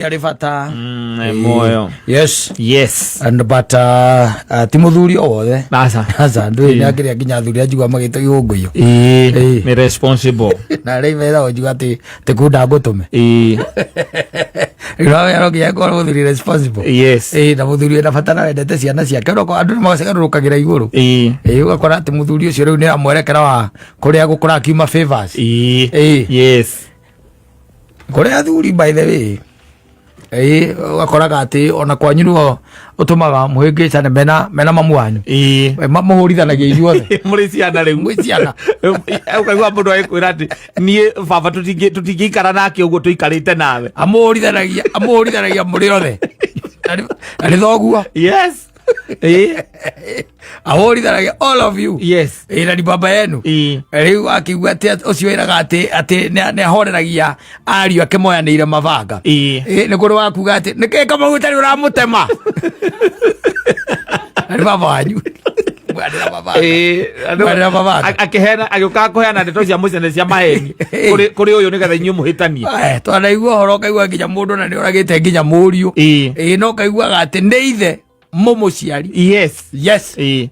Arĩ bata. Nĩ muoyo. Yes. Yes. And but ti mũthuri o wothe. Aca. Aca, ndũĩ nĩ akĩrĩa nginya athuri anjigua magĩtwo igũngũyũ. Ĩĩ. Ĩĩ. Nĩ responsible. Na rĩu mera njigua atĩ tikunda ngũtũme. Ĩĩ. Rĩu no nginya ngorwo mũthuri responsible. Yes. Ĩĩ, na mũthuri wĩna bata na wendete ciana ciake no andũ nĩ magacigarũrũkagĩra igũrũ. Ĩĩ. Ĩĩ, ũgakora atĩ mũthuri ũcio rĩu nĩ amwerekera wa kũrĩa gũkũra akiuma favors. Ĩĩ. Ĩĩ. Yes. Kũrĩ athuri, by the way, ĩĩ, ũgakoraga atĩ ona kwanyu nĩo ũtũmaga mũhĩngĩcane mena mamu wanyu. Ĩĩ. Mũhũrithanagia inyuothe. Mũrĩ ciana rĩu. Mwĩ ciana. Ũkaigua mũndũ agĩkwĩra atĩ niĩ baba tũtingĩikara nake ũguo tũikarĩte nawe. Amũhũrithanagia mũrĩ othe. Na nĩ thoguo. Yes. Ĩĩ. Ahũrithanagia all of you. Yes. Ĩĩ, na ni baba yenu. Ĩĩ. Rĩu akiuga atĩ ũcio wĩraga atĩ nĩ ahoreragia ariũ ake moyanĩire mabanga. Ĩĩ. Ĩĩ, nĩ kũrĩ wakuga atĩ nĩkĩ kamau ũtarĩ ũramũtema. Na nĩ baba wanyu. Mwanĩra mabanga. Ĩĩ. Mwanĩra mabanga. Akĩheana, agĩũkaga kũheana ndeto cia mũcene cia maheni kũrĩ ũyũ nĩgetha inyuĩ mũhĩtanie. Twanaigua ũhoro ũkaigua nginya mũndũ na nĩ ũragĩte nginya mũriũ. Ĩĩ. Ĩĩ, no kaiguaga atĩ nĩ ithe mũmũciari. Yes. Yes. Ĩĩ.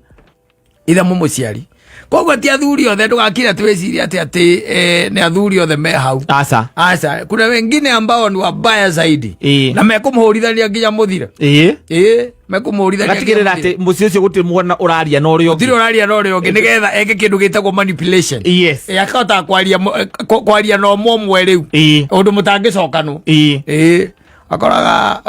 Ithe mũmũciari. Koguo ti athuri othe, ndũgakire twĩcirie atĩ nĩ athuri othe me hau. Aca. Aca, kuna wengine ambao ni wabaya zaidi. Ĩĩ. Na mekũmũhũrithania nginya mũthire. Ĩĩ. Ĩĩ, mekũmũhũrithania nginya Gatigĩrĩra mũthire. atĩ mũciĩ ũcio gũtirĩ mwana ũraria na ũrĩa Gũtirĩ ũngĩ. ũraria na ũrĩa ũngĩ nĩgetha eke kĩndũ gĩtagwo manipulation. Yes. Ĩĩ, akahota kwaria na ũmwe ũmwe rĩu. Ĩĩ. Ũndũ mũtangĩcokanwo. Ĩĩ. Ĩĩ, akoraga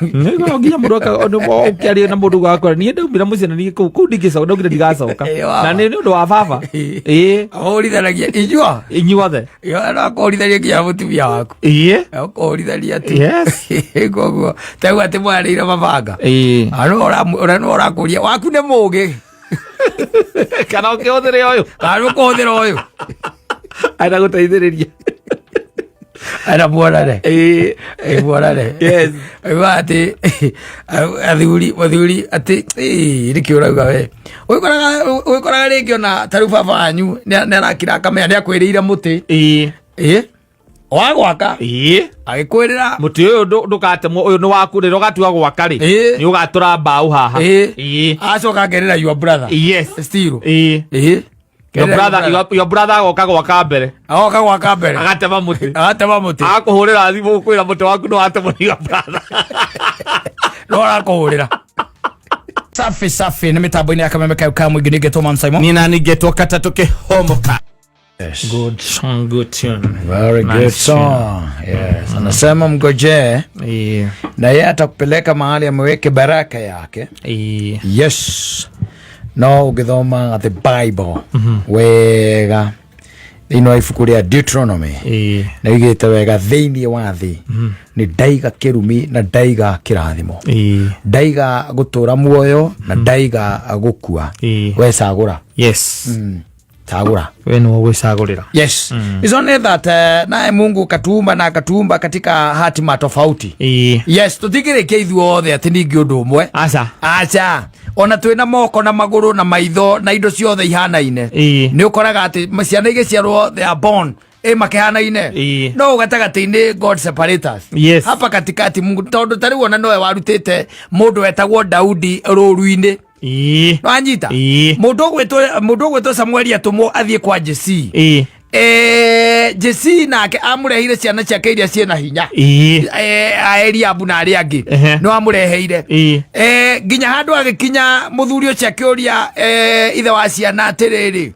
Nĩ nginya mũndũ ũkĩaria na mũndũ gakora niĩ ndaumĩra mũciĩ na niĩ kũu ndingĩcoka, ndaugire ndigacoka. Ĩĩ, wa- Na nĩ ũndũ wa baba. Ĩĩ. Ahũrithanagia inyuo. Inyuothe. No akũhũrithania nginya mũtumia waku. Ĩĩ. Akũhũrithania tu. Yes. Koguo taigua atĩ mwarĩire mabanga. Ĩĩ. Ũrĩa nĩwe ũrakũria waku nĩ mũgĩ. Kana ũkĩhũthĩre ũyũ. Kana ũkũhũthĩra ũyũ. Enda gũteithĩrĩria. Enda muonane. Ĩĩ. Ĩĩ, muonane. Yes. Aigua atĩ athuri atĩ ĩĩ, nĩkĩ ũrauga we. Ũgĩkoraga rĩngĩ ona ta rĩu baba wanyu nĩ arakira akamenya nĩ akwĩrĩire mũtĩ. Ĩĩ. Ĩĩ. Wa gwaka. Ĩĩ. Agĩkwĩrĩra. Mũtĩ ũyũ ndũgatemwo, ũyũ nĩ waku, rĩrĩa ũgatua gwaka rĩ, Ĩĩ. nĩ ũgatũra mbaũ haha. Ĩĩ. Ĩĩ. Acoka akerĩra your brother. Yes. Still. Ĩĩ. Ĩĩ. Your brother, your brother agoka gwaka mbere. Agoka gwaka mbere. Agatema mũtĩ. Agatema mũtĩ. Agakũhũrĩra thimũ gũkwĩra mũtĩ waku nĩ watemwo nĩ your brother. No arakũhũrĩra. Safi safi nĩ mĩtambo-inĩ ya kameme kau ka mũingĩ nĩngetwo Man Simon. Nĩ nani ngetwo katatũ kĩhomoka. Yes. Good song, good tune. Very Nice good song. Yes. Anasema mgojee Ĩĩ. na yeye atakupeleka mahali ameweke baraka yake. Ĩĩ. Yes. No ũngĩthoma the Bible wega thĩinĩ wa ibuku rĩa Deuteronomy Ĩĩ. na igĩte wega thĩinĩ wa thĩ nĩ ndaiga kĩrumi na ndaiga kĩrathimo. Ĩĩ. Ndaiga gũtũra muoyo na ndaiga gũkua. Ĩĩ. We cagũra. Yes. Cagũra. We nĩwe ũgwĩcagũrĩra. Yes. It's only that naye Mungu katuumba na akatuumba katika hatima tofauti. Ĩĩ. Yes, tũtingĩrĩkia ithuothe atĩ ningĩ ũndũ ũmwe. Aca. Aca. Ona twĩna moko na magũrũ na maitho na indo ciothe ihanaine. Ĩĩ. Nĩ ũkoraga atĩ ciana igĩciarwo they are born ĩ makĩhanaine. Ĩĩ. No gatagatĩ-inĩ God separate us. Yes. Hapa katikati Mungu tondũ ta rĩu ona nowe warutĩte mũndũ wetagwo Daudi rũru-inĩ. Ĩĩ. Wanyita? Ĩĩ. Mũndũ ũgwĩtwo Samueli atũmwo athiĩ kwa Jesi. Ĩĩ. Jesi nake amũreheire ciana ciake iria ciĩna hinya. Ĩĩ. A Eliabu na arĩa angĩ. Ehe. Nĩ wamũreheire. Ĩĩ. Nginya handũ agĩkinya mũthuri ũcio akĩũria ithe wa ciana atĩrĩrĩ,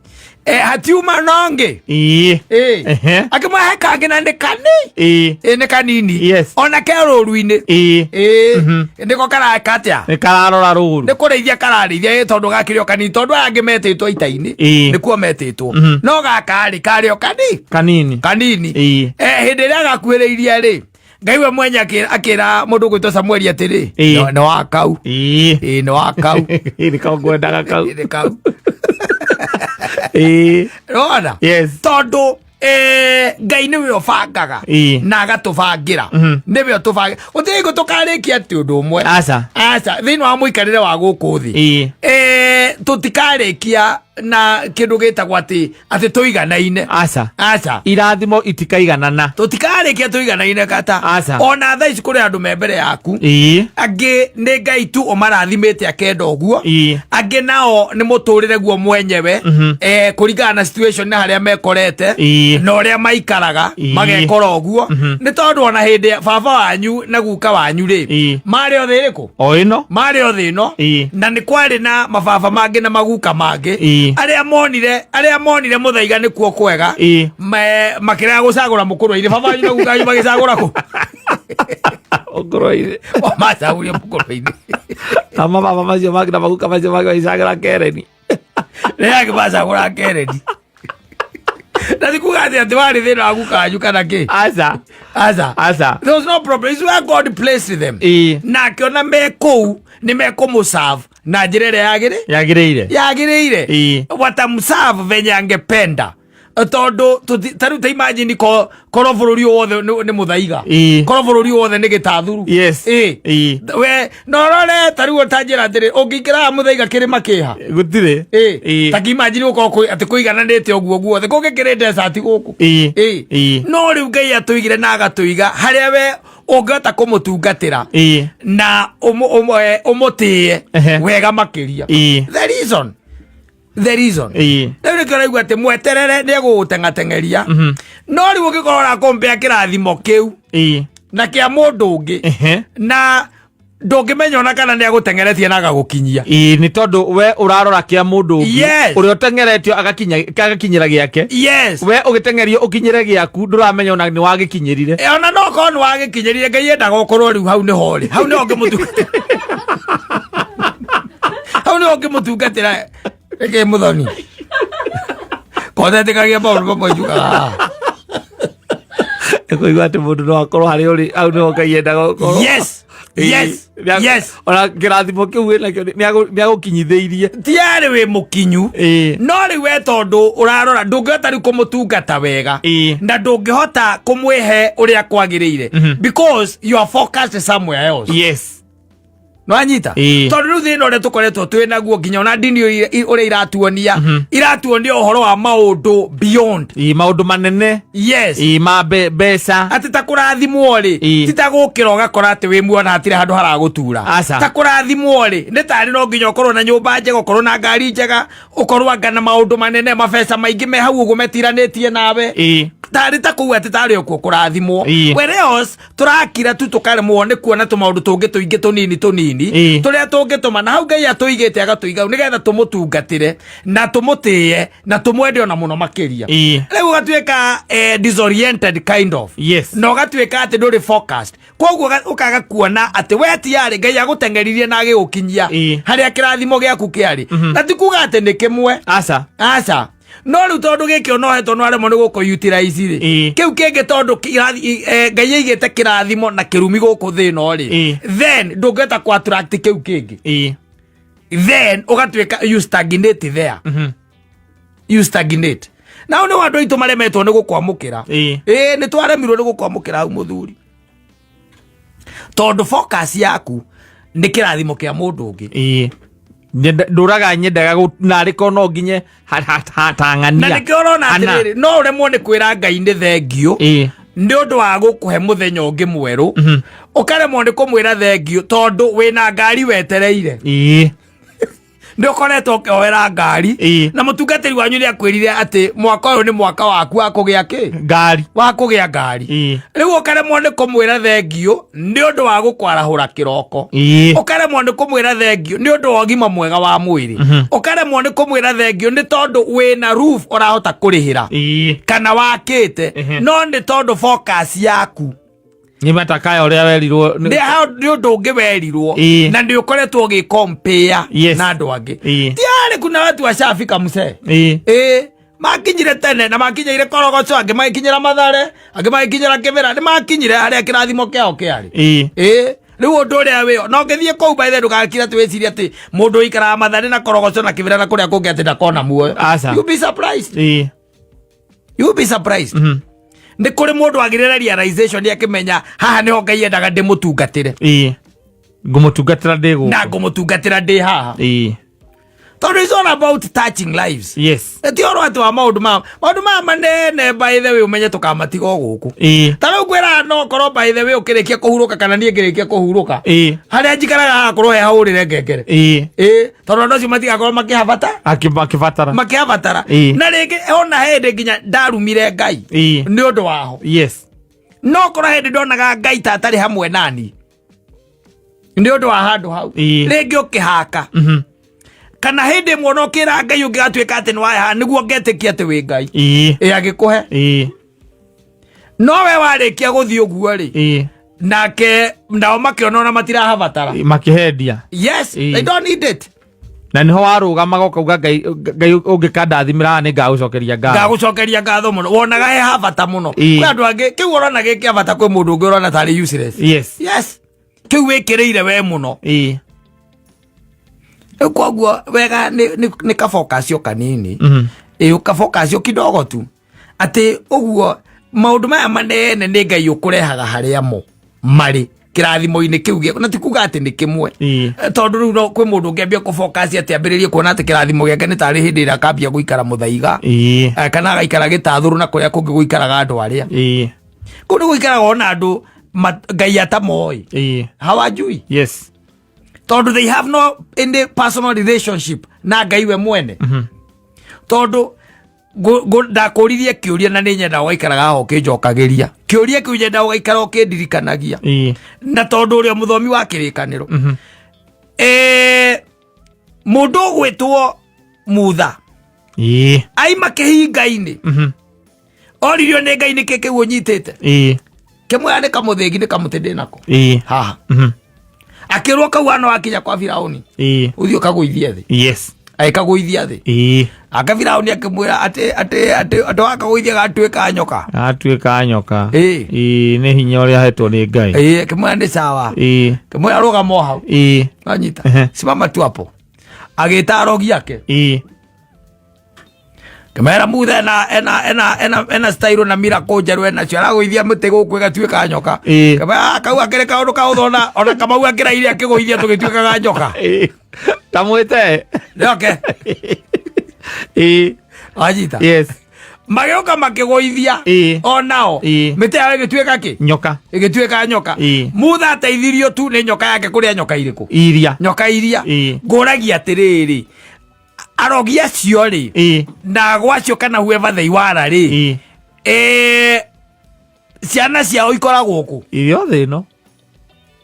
hatiuma nongĩ? Ĩĩ. Ĩĩ. Ehe. Akĩmũhe kangĩ na nĩ kani. Ĩĩ. Ĩĩ, nĩ kanini. Yes. Ona ke rũru-inĩ. Ĩĩ. Ĩĩ. Nĩko karaka atĩa? Nĩ kararora rũru. Nĩ kũrĩithia kararĩithia, ĩ, tondũ gakĩrĩ o kanini, tondũ aya angĩ metĩtwo ita-inĩ. Ĩĩ. Nĩkuo metĩtwo. No gaka rĩ, karĩ o kani. Kanini. Kanini. Ĩĩ. Hĩndĩ ĩrĩa gakuhĩrĩirie rĩ, Ngai we mwenye akĩra mũndũ ũgwĩtwo Samueli atĩrĩ, Ĩĩ. Nĩ wa kau. Ĩĩ. Ĩĩ, nĩ wa kau. Ĩĩ, nĩkao ngwendaga kau. Ĩĩ, nĩ kau. Ĩĩ. Nĩwona? Yes. Tondũ Ngai nĩwe ũbangaga Ĩĩ. na agatũbangĩra. Nĩwe ũtũbangĩra, gũtirĩ hingo tũkarĩkia atĩ ũndũ ũmwe. Aca. Aca, thĩinĩ wa mũikarĩre wa gũkũ thĩ. Ĩĩ. Tũtikarĩkia na kindu gitagwo ati ati tuiganaine. Aca. Aca. Irathimo itikaiganana. Tutikarikia tuiganaine kata. Aca. Ona thaa ici kuri andu me mbere yaku. Angĩ nĩ Ngai tu ũmarathimĩte akenda ũguo. Angĩ nao nĩ mũtũrĩre guo mwenyewe, kũringana na situation na harĩa mekorete na ũrĩa maikaraga, magekora ũguo. Nĩ tondũ ona hĩndĩ ya baba wanyu na guka wanyu rĩ, marĩ o thĩ ĩrĩkũ? O ĩno. Marĩ o thĩ ĩno. Na nĩ kwarĩ na mababa mangĩ na maguka mangĩ arĩa monire mũthaiga nĩkuo kwega, makĩrega gũcagũra mũkũrwe-inĩ. Baba wanyu na guka wanyu magĩcagũra kũ? Ũkũrwe-inĩ. O macagũrire mũkũrwe-inĩ. Na mababa macio mangĩ na maguka macio mangĩ magĩcagũra kereni. Rĩrĩa angĩ macagũra kereni, na ti kuga atĩ warĩ thĩna wa guka wanyu kana kĩ. Aca. Aca. Aca. There was no problem. It's where God placed them. Na akĩona me kũu nĩ mekũmũserve na njĩra ĩrĩa yagĩrĩ yagĩrĩire. Yagĩrĩire. Watamserve venye angependa, tondũ ta rĩu ta imagine korwo bũrũri ũyũ wothe nĩ mũthaiga, korwo bũrũri ũyũ wothe nĩ gĩtathuru. We no rore ta rĩu ta njĩra atĩrĩ, ũngĩingĩra mũthaiga kĩrĩma kĩha? Gũtirĩ. Ta imagine gũkorwo atĩ kũigananĩte ũguo guothe, kũngĩkĩrĩ desert gũkũ. No rĩu Ngai atũigire na agatũiga harĩa we ũngĩhota kũmũtungatĩra na ũmũtĩe wega makĩria. The reason rĩu nĩkĩo ũraigua atĩ mweterere nĩ egũgũteng'ateng'eria. No rĩu ũngĩkorwo ũrakũmbĩa kĩrathimo kĩu na kĩa mũndũ ũngĩ, na ndũngĩmenya ona kana nĩ agũteng'eretie na agagũkinyia. Ĩĩ, nĩ tondũ we ũrarora kĩa mũndũ ũngĩ. Ũrĩa ũteng'eretio agakinyĩra gĩake. We ũgĩteng'erio ũkinyĩre gĩaku, ndũramenya ona nĩ wagĩkinyĩrire. Ona no korwo nĩ wagĩkinyĩrire, Ngai endaga ũkorwo rĩu hau nĩho rĩ, hau nĩho ũngĩmũtungatĩra, hau nĩho ũngĩmũtungatĩra. Rĩkĩ mũthoni kotetĩkagia maũndũ mamwe njugaga. Kũigua atĩ mũndũ no akorwo harĩa ũrĩ, hau nĩho Ngai endaga ũkorwo. Ona kĩrathimo kĩu wĩnakĩo nĩ agũkinyithĩirie. Tiarĩ wĩ mũkinyu. No rĩu we tondũ ũrarora ndũngĩhota rĩu kũmũtungata wega na ndũngĩhota kũmwĩhe ũrĩa kwagĩrĩire because you are focused somewhere else. Nwanyita? Tondũ rĩu thĩna ũrĩa tũkoretwo twĩ naguo, nginya ona ndini ũrĩa iratuonia ũhoro wa maũndũ beyond. Ĩĩ, maũndũ manene. Ĩĩ, ma mbeca. Atĩ ta kũrathimwo rĩ, ti ta gũkĩra ũgakora atĩ wĩ muona hatirĩ handũ haragũtura. Aca. Ta kũrathimwo rĩ, nĩ tarĩ no nginya ũkorwo na nyũmba njega, ũkorwo na ngari njega, ũkorwo anga na maũndũ manene, mabeca maingĩ me hau ũguo metiranĩtie nawe, tarĩ ta kũu atĩ tarĩ okuo kũrathimwo. Whereas tũrakira tu tũkaremwo nĩ kuona tũmaũndũ tũngĩ tũingĩ tũnini tũnini tũrĩa tũngĩtũma na hau Ngai atũigĩte, agatũiga hau nĩgetha tũmũtungatĩre na tũmũtĩe na tũmwende ona mũno makĩria. Rĩu ũgatuĩka disoriented kind of, na ũgatuĩka atĩ ndũrĩ focused, koguo ũkaga kuona atĩ we tiarĩ Ngai agũteng'eririe na agĩgũkinyia harĩa kĩrathimo gĩaku kĩarĩ. Na ti kuga atĩ nĩ kĩmwe. Aca. Aca. No rĩu tondũ gĩkĩ ona ũhetwo no aremwo nĩ gũkũ utilize rĩ, kĩu kĩngĩ tondũ Ngai aigĩte kĩrathimo na kĩrumi gũkũ thĩ ĩno rĩ, then ndũngĩhota kũ attract kĩu kĩngĩ. Then ũgatuĩka you stagnate there. You stagnate. Nao nĩ andũ aitũ maremetwo nĩ gũkwamũkĩra. Ĩĩ, nĩ twaremirwo nĩ gũkwamũkĩra hau, mũthuri, tondũ focus yaku nĩ kĩrathimo kĩa mũndũ ũngĩ. Ĩĩ. Ndũraga nyendaga narĩ korwo no nginye hatang'ania. Na nĩkĩo ũrona atĩrĩrĩ, no ũremwo nĩ kwĩra Ngai nĩ thengiũ nĩ ũndũ wa gũkũhe mũthenya ũngĩ mwerũ. Ũkaremwo nĩ kũmwĩra thengiũ tondũ wĩna ngari wetereire. Nĩ ũkoretwo ũkĩhoera ngari. Na mũtungatĩri wanyu nĩ akwĩrire atĩ mwaka ũyũ nĩ mwaka waku wa kũgĩa kĩ? Ngari. Wa kũgĩa ngari. Rĩu ũkaremwo nĩ kũmwĩra thengiũ nĩ ũndũ wa gũkwarahũra kĩroko. Ũkaremwo nĩ kũmwĩra thengiũ nĩ ũndũ wa ũgima mwega wa mwĩrĩ. Ũkaremwo nĩ kũmwĩra thengiũ nĩ tondũ wĩna roof ũrahota kũrĩhĩra kana wakĩte. No nĩ tondũ focus yaku Nĩ matakaya ũrĩa werirwo nĩ ũndũ ũngĩ werirwo na nĩ ũkoretwo ũgĩkompea na andũ angĩ. Tiarĩ kuna watu washafika msee. Ĩĩ, makinyire tene na makinyĩire Korogoco, angĩ magĩkinyĩra Mathare, angĩ magĩkinyĩra Kĩbĩra, nĩ makinyire harĩa kĩrathimo kĩao kĩarĩ. Ĩĩ, rĩu ũndũ ũrĩa wĩo na ũngĩthiĩ kũu baithe, ndũgakire atĩ wĩcirie atĩ mũndũ ũikaraga Mathare na Korogoco na Kĩbĩra na kũrĩa kũngĩ atĩ ndakona muoyo. Aca. You be surprised. You be surprised. Nĩ kũrĩ mũndũ wagĩrĩre realization akĩmenya haha nĩho Ngai endaga ndĩmũtungatĩre. Ĩĩ, ngũmũtungatĩra ndĩ gũkũ. Na ngũmũtungatĩra ndĩ haha. Tondũ it's all about touching lives. Yes. Ti ũhoro atĩ wa maũndũ ma maũndũ maya manene, by the way, ũmenye tũkamatiga o gũkũ. Ta rĩu ngwĩra, no korwo, by the way, ũkĩrĩkia kũhurũka kana niĩ ngĩrĩkia kũhurũka, harĩa njikaraga hagakorwo he hahũrĩre ngengere. Ĩĩ, tondũ andũ acio matigakorwo makĩhabata. Akĩbatara. Makĩhabatara. Na rĩngĩ ona hĩndĩ nginya ndarumire Ngai nĩ ũndũ waho. No korwo hĩndĩ ndonaga Ngai ta atarĩ hamwe nani nĩ ũndũ wa handũ hau, rĩngĩ ũkĩhaka, kana hĩndĩ ĩmwe ona ũkĩra Ngai ũngĩgatuĩka atĩ nĩ waheha nĩguo ngetĩkia atĩ wĩ Ngai. Ĩ agĩkũhe. No we warĩkia gũthiĩ ũguo rĩ, nake nao makĩona ona matirahabatara. Makĩhendia. Yes. They don't need it. Na niho warũgamaga ũkauga, Ngai, Ngai, ũngĩkandathimĩra haha nĩ ngagũcokeria ngatho. Ngagũcokeria ngatho mũno. Wonaga he habata mũno. Kwĩ andũ angĩ kĩu ũrona gĩ kĩa bata, kwĩ mũndũ ũngĩ ũrona tarĩ useless. Yes, kĩu wĩkĩrĩire we mũno. Rĩu koguo wega nĩ kafocus kanini. Ĩ, ũkafocus kidogo tu atĩ ũguo maũndũ maya manene nĩ Ngai ũkũrehaga harĩa mo marĩ kĩrathimo-inĩ kĩu gĩaku, na ti kuga atĩ nĩ kĩmwe. Tondũ rĩu no kwĩ mũndũ ũngĩambia kũfocus atĩ ambĩrĩrie kuona atĩ kĩrathimo gĩake nĩ tarĩ hĩndĩ ĩrĩa akambia gũikara mũthaiga, kana agaikara gĩtathũrũ na kũrĩa kũngĩ gũikaraga andũ arĩa kũu nĩ gũikaraga ona andũ Ngai atamoĩ, hawajui. Tondũ they have no any personal relationship na Ngai we mwene. Tondũ ndakũririe kĩũria na nĩ nyenda ũgaikaraga haha ũkĩnjokagĩria kĩũria kĩu, nyenda ũgaikara ũkĩndirikanagia. Na tondũ ũrĩa mũthomi wa kĩrĩkanĩro, mũndũ ũgwĩtwo Mutha aima kĩhinga-inĩ, oririo nĩ Ngai nĩkĩ kĩu ũnyitĩte. Kĩmwĩra nĩ kamũthĩgi, nĩ kamũtĩ ndĩ nako haha. Akĩrwo kau ano akinya kwa Firauni, ũthiĩ ũkagũithie thĩ. Agĩkagũithia thĩ. Aka Firauni akĩmwĩra atĩ wakagũithia gatuĩka nyoka. Atuĩka nyoka. Nĩ hinya ũrĩa ahetwo nĩ Ngai. Ĩĩ, akĩmwĩra nĩ sawa. Akĩmwĩra rũgama o hau. Anyita. Simama tu hapo. Agĩta arogi ake. Kĩmera Mutha ena style na miracle njerũ enacio, aragũithia mũtĩ gũkũ ĩgatuĩka nyoka. Kĩmera, "Ah, kau akĩrĩ kaũndũ kahũthũ, ona Kamau akĩraire akĩgũithia tũgĩtuĩkaga nyoka." Tamwĩte. Nĩoke. Wanyita? Yes. Magĩũka makĩgũithia onao. Mĩtĩ yao ĩgĩtuĩka kĩ? Nyoka. Ĩgĩtuĩka nyoka. Mutha ateithirio tu nĩ nyoka yake kũrĩa nyoka irĩkũ? Iria. Nyoka iria. Ngũragia atĩrĩrĩ, arogi acio rĩ, na gwacio kana whoever they were rĩ, ciana ciao ikoragwo kũ? Irio thĩ ĩno.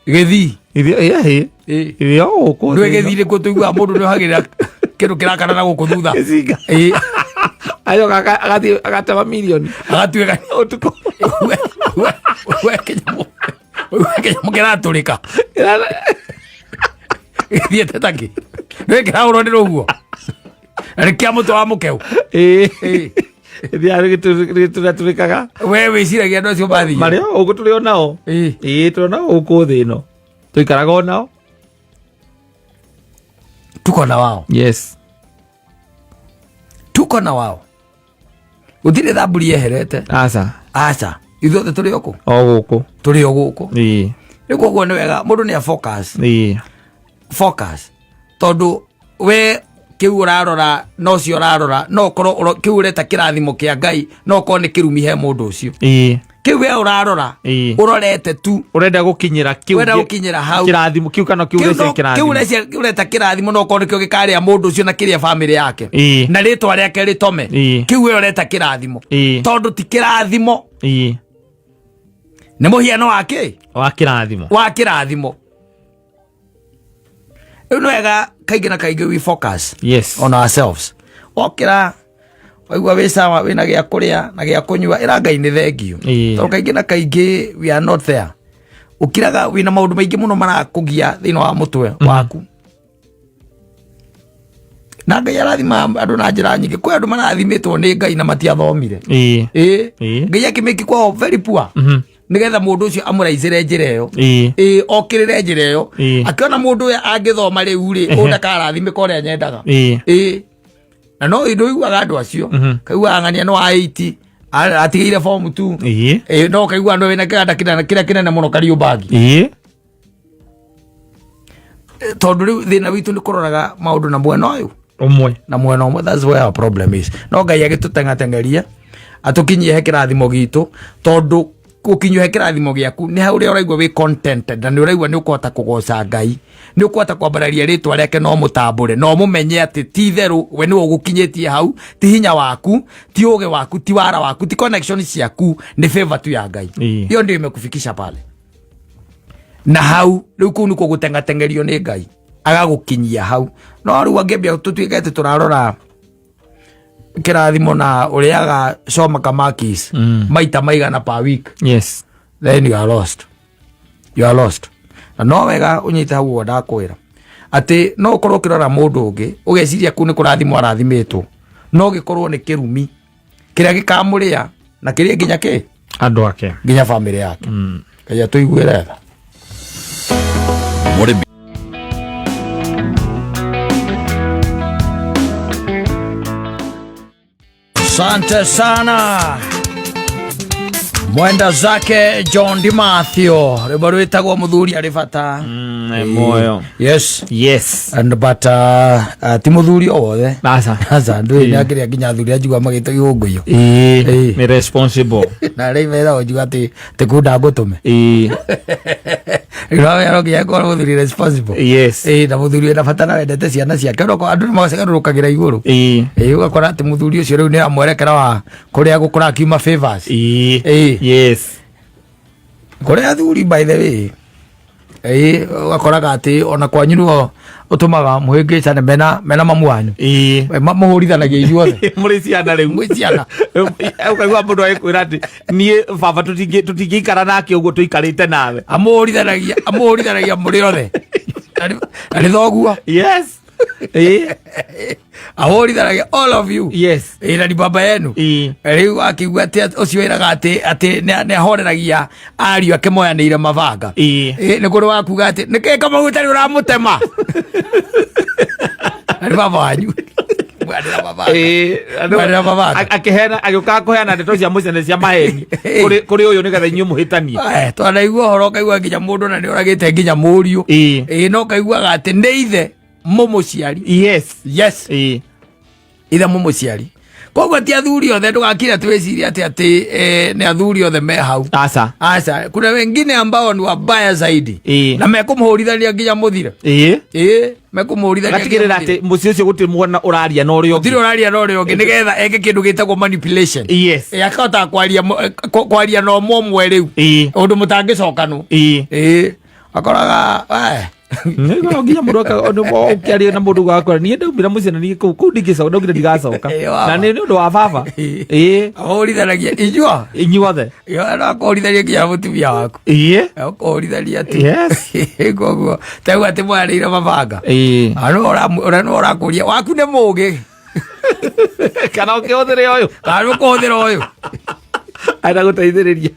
Gĩthii. Irio ĩĩ. Irio gũkũ ndwĩ thĩ ĩno. Gĩthii nĩkuo tũiguaga mũndũ nĩ ohagĩrĩra kĩndũ kĩrakana na gũkũ thutha. Gĩcinga. Acoka agathiĩ agatema mirioni agatuĩka ũtukũ. We kĩnyamũ, we kĩnyamũ kĩratũrĩka gĩthiĩte takĩ nĩ kĩrahũrwo nĩ rũguo na nĩ kĩa mũtwe wa mũkeu. Ĩthiaga gĩtũratũrĩkaga. We wĩciragia andũ acio mathiĩ Marĩ o gũkũ, tũrĩ o nao. Ĩĩ, tũrĩ o nao gũkũ thĩ ĩno, tũikaraga o nao. Tuko na wao. Tuko na wao, gũtirĩ thamburi yeherete. Aca. Aca, ithuothe tũrĩ o kũ? O gũkũ. Tũrĩ o gũkũ. Rĩu koguo nĩ wega mũndũ nĩ a focus. Focus, tondũ we kĩu ũrarora no cio ũrarora, no ũkorwo kĩu ũreta kĩrathimo kĩa Ngai no ũkorwo nĩ kĩrumi he mũndũ ũcio. Kĩu we ũrarora, ũrorete tu. Ũrenda gũkinyĩra kĩu. Ũrenda gũkinyĩra hau. Kĩrathimo kĩu kana kĩu Kĩu ũrecia kĩu kĩrathimo. Ũrecia ũreta kĩrathimo no ũkorwo nĩkĩo gĩkarĩa mũndũ ũcio na kĩrĩa bamĩrĩ yake na rĩtwa rĩake rĩtome. Kĩu we ũreta kĩrathimo, tondũ ti kĩrathimo, nĩ mũhiano wa kĩ? Wa kĩrathimo. Wa kĩrathimo. Rĩu nĩ wega kaingĩ na kaingĩ we focus on ourselves. Okĩra waigua wĩ sawa, wĩna gĩa kũrĩa na gĩa kũnyua, ĩra Ngai nĩ thengio. Tondũ kaingĩ na kaingĩ we are not there, ũkiraga wĩna maũndũ maingĩ mũno marakũgia thĩinĩ wa mũtwe waku, na Ngai arathima andũ na njĩra nyingĩ. Kwĩ andũ marathimĩtwo nĩ Ngai na matiathomire. Ngai akĩmĩki kwao very poor, nĩgetha mũndũ ũcio amũraicĩre njĩra ĩyo. Ĩĩ, okĩrĩre njĩra ĩyo. Akĩona mũndũ ũyũ angĩthoma rĩu rĩ, ũyũ ndakarathimĩka ũrĩa nyendaga. Ĩĩ, na no ndå iguaga andå acio kaiguaga ng'ania no wa 80 atigĩire form 2. Ĩĩ, no kaigua andå wĩna kĩganda kĩnene kĩrĩa kĩnene mũno Kariũmbangi. Tondũ rĩu thĩna witũ nĩ kũroraga maũndũ na mwena ũyũ. Ũmwe. Na mwena ũmwe. That's where our problem is. No Ngai agĩtũteng'ateng'eria atũkinyie he kĩrathimo gitũ, tondũ gũkinyio he kĩrathimo gĩaku nĩ hau ũrĩa ũraigua wĩ contented, na nĩ ũraigua nĩ ũkũhota kũgoca Ngai, nĩ ũkũhota kwambararia rĩtwa rĩake, no mũtambũre no mũmenye atĩ ti itherũ we nĩwe ũgũkinyĩtie hau, ti hinya waku, ti ũgĩ waku, ti wara waku, ti connection ciaku, nĩ favor tu ya Ngai. Hiyo ndio imekufikisha pale. Na hau rĩu kũu nĩkuo gũteng'ateng'erio nĩ Ngai agagũkinyia hau. No rĩu angĩambia tũtuĩke atĩ tũrarora kĩrathimo na ũrĩaga coma kamakis maita maigana per week, then you are lost, you are lost. Na no wega ũnyite hau ũguo ndakwĩra atĩ no ũkorwo ũkĩrora mũndũ ũngĩ ũgeciria kũu nĩ kũrathimwo arathimĩtwo, no gĩkorwo nĩ kĩrumi kĩrĩa gĩkamũrĩa na kĩrĩe nginya kĩ andũ ake, nginya bamĩrĩ yake. Ngai atũiguĩre tha. Mũrĩmi. Asante sana mwenda zake John Di Mathio, rwĩmbo rwĩtagwo Mũthuri Arĩ Bata. Nĩ muoyo. Yes. Yes. And but ti mũthuri o wothe. Aca. Aca, ndũĩ nĩ akĩrĩa nginya athuri anjigua magĩte gĩũngũyũ. Ĩĩ, nĩ responsible. Na rĩu mera ũnjigua atĩ tikunda ngũtũme. Rĩu nginya korwo mũthuri responsible. Ĩĩ, na mũthuri wĩna bata na wendete ciana ciake. Ũroko andũ nĩ magarũrũkagĩra igũrũ. Ĩĩ, ũgakora atĩ mũthuri ũcio rĩu nĩ amwerekera wa kũrĩa gũkũra akiuma favors. Ĩĩ. Kũrĩ athuri, by the way, ĩĩ, ũgakoraga atĩ ona kwanyu nĩo ũtũmaga mũhĩngĩcane mena mamu wanyu. Mũhũrithanagia inyuothe. Mũrĩ ciana rĩu. Mwĩ ciana. Ũkaigua mũndũ agĩkwĩra atĩ niĩ baba tũtingĩikara nake ũguo tũikarĩte nawe. Amũhũrithanagia mũrĩ othe na nĩ thoguo. Yes. Ĩĩ. Ahũrithanagia all of you. Ĩĩ, na ni baba yenu. Rĩu akiuga atĩ ũcio wĩraga atĩ nĩ ahoreragia ariũ ake moyanĩire mabanga. Ĩĩ, nĩ kũrĩ wakuga atĩ nĩkĩ kamau ũtarĩ ũramũtema na nĩ baba wanyu. Mwanĩra mabanga. Mwanĩra mabanga. Akĩheana, agĩũkaga kũheana ndeto cia mũcene cia maheni kũrĩ ũyũ nĩgetha inyuĩ mũhĩtanie. Twanaigua ũhoro ũkaigua nginya mũndũ na nĩ ũragĩte nginya mũriũ. Ĩĩ, no ũkaiguaga atĩ nĩ ithe mũmũciari. Yes. Ithe mũmũciari. Koguo ti athuri othe, ndũgakire twĩcirie atĩ nĩ athuri othe me hau. Aca. Aca, kuna wengine ambao ni wabaya zaidi. Na mekũmũhũrithania nginya mũthire. Ĩĩ, mekũmũhũrithania nginya Gatigĩrĩra mũthire. atĩ mũciĩ ũcio gũtirĩ mwana ũraria na ũrĩa Gũtirĩ ũngĩ. ũraria na ũrĩa ũngĩ nĩgetha eke kĩndũ gĩtagwo manipulation. Ĩĩ, akahota kwaria na ũmwe ũmwe rĩu. Ũndũ mũtangĩcokanwo. Ĩĩ, akoraga Nĩguo nginya mũndũ ũkĩaria na mũndũ ũgakora niĩ ndaumĩra mũciĩ na niĩ kũu ndingĩcoka, ndaugire ndigacoka. Ĩĩ, wa Na ma. nĩ ũndũ wa baba. Ĩĩ. Ahũrithanagia inyuo. Inyuothe. No akũhũrithania nginya mũtumia waku. Akũhũrithania tu. Koguo tegu atĩ mwarĩire mabanga. Ũrĩa nĩwe ũrakũria waku nĩ mũgĩ. Kana ũkĩhũthĩre ũyũ. Kana nĩ ũkũhũthĩra ũyũ. Enda gũteithĩrĩria.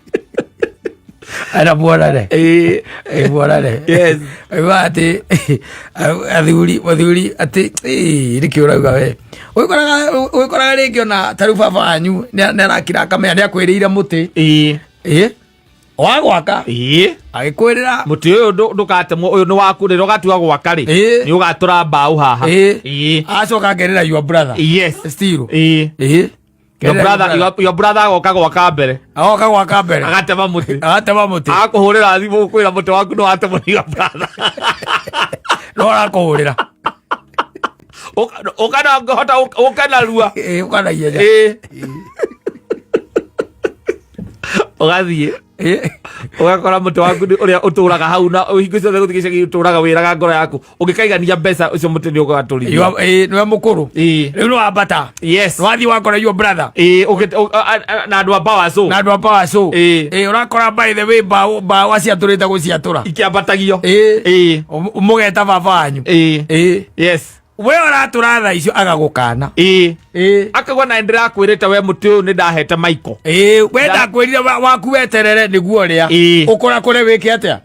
Enda muonane. Ĩĩ, muonane. Ũiguaga atĩ athuri atĩ ĩĩ, nĩkĩ ũrauga we? Ũgĩkoraga rĩngĩ ona ta rĩu baba wanyu nĩ arakira akamenya nĩ akwĩrĩire mũtĩ. Ĩĩ. Wa gwaka. Agĩkwĩrĩra. Mũtĩ ũyũ ndũgatemwo, ũyũ nĩ waku, rĩrĩa ũgatua gwaka rĩ, nĩ ũgatũra mbaũ haha. Acoka akerĩra your brother. Still. Your Kerĩra brother, your brother agoka gwaka mbere. Agoka gwaka mbere. Agatema mũtĩ. Agatema mũtĩ. Agakũhũrĩra thimũ gũkwĩra mũtĩ waku nĩ watemwo nĩ your brother. No arakũhũrĩra. Ũka na ngĩhota ũke narua. Ĩĩ, ũka na ihenya. Ũgathiĩ. Ũgakora mũtĩ waku nĩ ũrĩa ũtũraga hau na hingo ciothe gũthiĩ gĩcagi ũtũraga wĩraga ngoro yaku ũngĩkaigania mbeca ũcio mũtĩ nĩ ũgatũrithia. Nĩwe mũkũrũ. Rĩu nĩ wambata. Nĩ wathiĩ wakora your brother. Na andũ a power so. Na andũ a power so. Ũrakora by the way mbaũ aciatũrĩte gũciatũra. Ikĩambatagio. Mũgeta baba wanyu. We ũratũra thaa icio agagũkana. Akauga na ndĩrakwĩrĩte we mũtĩ ũyũ nĩ ndahete Michael. We ndakwĩrire waku weterere nĩguo ũrĩa. Ũkũrakũre wĩke atĩa?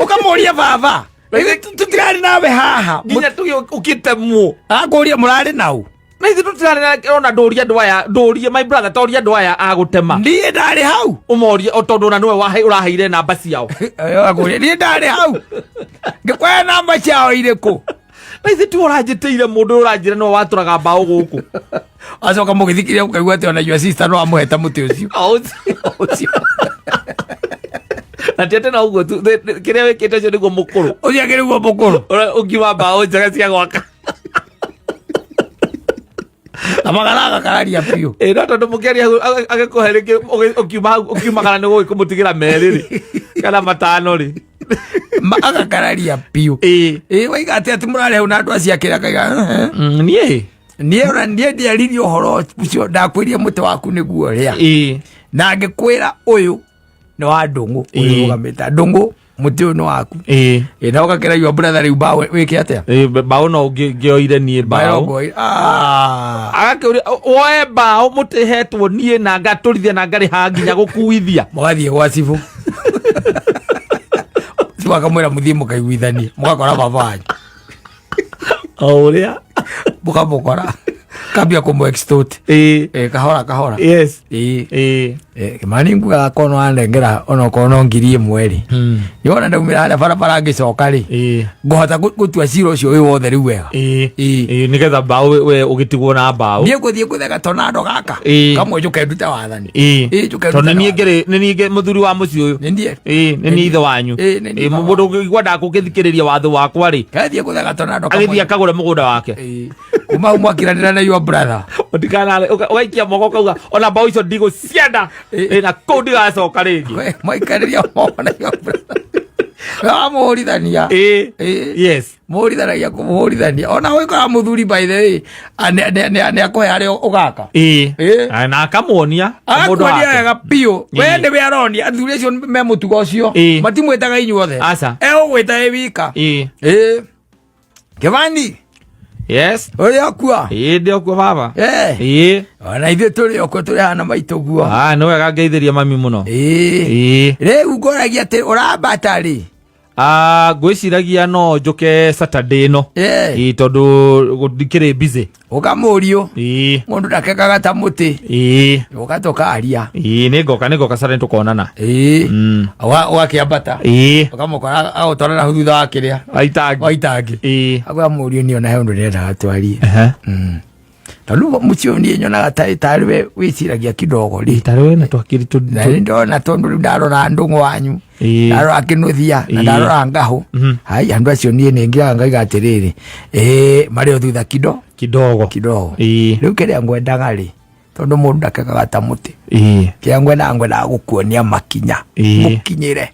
Ũkamũria baba. Rĩu tũtirarĩ nawe haha. Nginya tuge ũkĩtemwo. Akũria mũrarĩ nau. Na ithuĩ tũtirarĩ na ona ndũrie andũ aya, ndũrie my brother, toria andũ aya a gũtema. Niĩ ndarĩ hau. Ũmorie o tondũ ona nĩwe ũraheire namba ciao. Akũria niĩ ndarĩ hau. Ngĩkwaya namba ciao irĩkũ? Na ithe tiwe ũranjĩtĩire mũndũ ũyũ ũranjĩra nĩwe watũraga mbaũ gũkũ. Acoka mũgĩthikĩrĩria mũkaigua atĩ ona your sister no amũheta mũtĩ ũcio. O ũcio. Ũcio. Na ti atĩ no ũguo tu, kĩrĩa wĩkĩte ũcio nĩguo mũkũrũ. Ũcio akĩrĩ guo mũkũrũ. Ũrĩa ũngiuma mbaũ njega cia gwaka. Na magara agakararia biũ. Ĩ no tondũ mũkĩaria hau agĩkũhe rĩngĩ ũkiuma hau ũkiumagara nĩ gũgĩkũmũtigĩra merĩ rĩ kana matano rĩ. Agakararia biũ. Ĩ. Ĩ waiga atĩ atĩ mũrarĩ hau na andũ acio akĩra akaiga Niĩ. Niĩ ona niĩ ndiaririe ũhoro ũcio, ndakwĩrire mũtĩ waku nĩguo ũrĩa. Ĩ. Na ngĩkwĩra ũyũ nĩ wa ndũng'ũ, Ĩ. ũrũgamĩte ndũng'ũ, mũtĩ ũyũ nĩ waku. Ĩ. Ĩ na ũgakĩra your brother rĩu mbaũ wĩke atĩa? Ĩ, mbaũ no ngĩoire niĩ mbaũ. Agakĩũria woe mbaũ mũtĩ hetwo niĩ na ngatũrithia na ngarĩha nginya gũkuithia. Mũgathiĩ gwa cibũ. Cibũ akamwĩra mũthiĩ mũkaiguithanie, mũgakora baba wanyu. O ũrĩa. Mũkamũkora. Kambia kũmũ extort. Ĩ. Ĩ kahora kahora. Yes. Ĩ. Ĩ. Kĩmani ngugaga korwo nĩ wanengera onokorwo no 1000 rĩ. Nĩwona ndaumĩra harĩa barabara ngĩcoka rĩ. Ĩ. Ngũhota gũtua cira ũcio wĩ wothe rĩu wega. Ĩ. Ĩ. Ĩ, nĩgetha mbaũ we ũgĩtigwo na mbaũ. Niĩ ngũthiĩ gũthega tornado gaka. Ĩ. Kamwe njũke ndute wathani. Ĩ. Ĩ, njũke Tondũ ndute nĩ niĩ wathani. ngĩrĩ nĩ niĩ mũthuri wa mũciĩ ũyũ. Nĩ niĩ. Ĩ, nĩ niĩ ithe wanyu. Ĩ, nĩ niĩ Ĩ, baba. mũndũ ũngĩigua ndakũgĩthikĩrĩria watho wakwa rĩ, Kathiĩ gũthega tornado kamwe. agĩthiĩ akagũre mũgũnda wake. Ĩ. Kuma hau mwakiranĩra na your brother. Ũtikanare ũgaikia moko ũkauga ona mbaũ icio ndigũcienda. Ĩ. Ĩ, na kũu ndigacoka rĩngĩ. We, mwaikarĩria moko na your brother. Wamũhũrithania. Ĩ. Ĩ. Yes. Mũhũrithanagia kũmũhũrithania. Ona ũgĩkora mũthuri by the way, nĩ akũhe harĩa ũgaka. Ĩ. Ĩ. Na akamuonia mũndũ Agakuonia wake. wega biũ. We Ĩ. nĩwe aronia athuri acio me mũtugo ũcio. Ĩ. Matimwĩtaga inyuothe. Aca. Egũgwĩta ĩ wika. Ĩ. Ĩ. Kĩbani. Yes. Ũrĩ okua. Ĩ, ndĩ okuo baba. Eh. Ĩ. Ona ithuĩ tũrĩ okuo tũrĩ hana maitũ guo. Ah, nĩ wega ngeithĩria mami mũno. Ĩ. Ĩ. Rĩu ngoragia atĩ ũrambata rĩ? Ah, ngwĩciragia no njũke Saturday ĩno. Eh. Ĩ, tondũ ndikĩrĩ busy. Ũka mũriũ. Ĩ. Mũndũ ndakekaga ta mũtĩ. Ĩ. Ũka tũkaria. Ĩ, nĩ ngoka Saturday tũkonana. Ĩ. Ũgakĩambata. Ĩ. Ũkamũkora agũtwara na hau thutha wa kĩrĩa. Wa itangi. Wa itangi. Ĩ. Akwĩra mũriũ niĩ ona he ũndũ ndĩrendaga twarie. Ehe. Tondũ mũciĩ ũyũ niĩ nyonaga tarĩ we wĩciragia kidogo rĩ. Tarĩ we na twakiri tũ. Na nĩ ndona tondũ rĩu ndarora ndũng'ũ wanyu. Ĩ. Ndarora kĩnuthia na Ĩ. ndarora ngahũ. Hai andũ acio niĩ nĩ ngĩaga ngaiga atĩrĩrĩ. Ĩ marĩ o thutha kido. Kidogo. Kidogo. Ĩ. Rĩu kĩrĩa ngwendaga rĩ, tondũ mũndũ ndakekaga ta mũtĩ. Ĩ. Kĩrĩa ngwendaga gũkuonia makinya. Ĩ. Mũkinyĩre.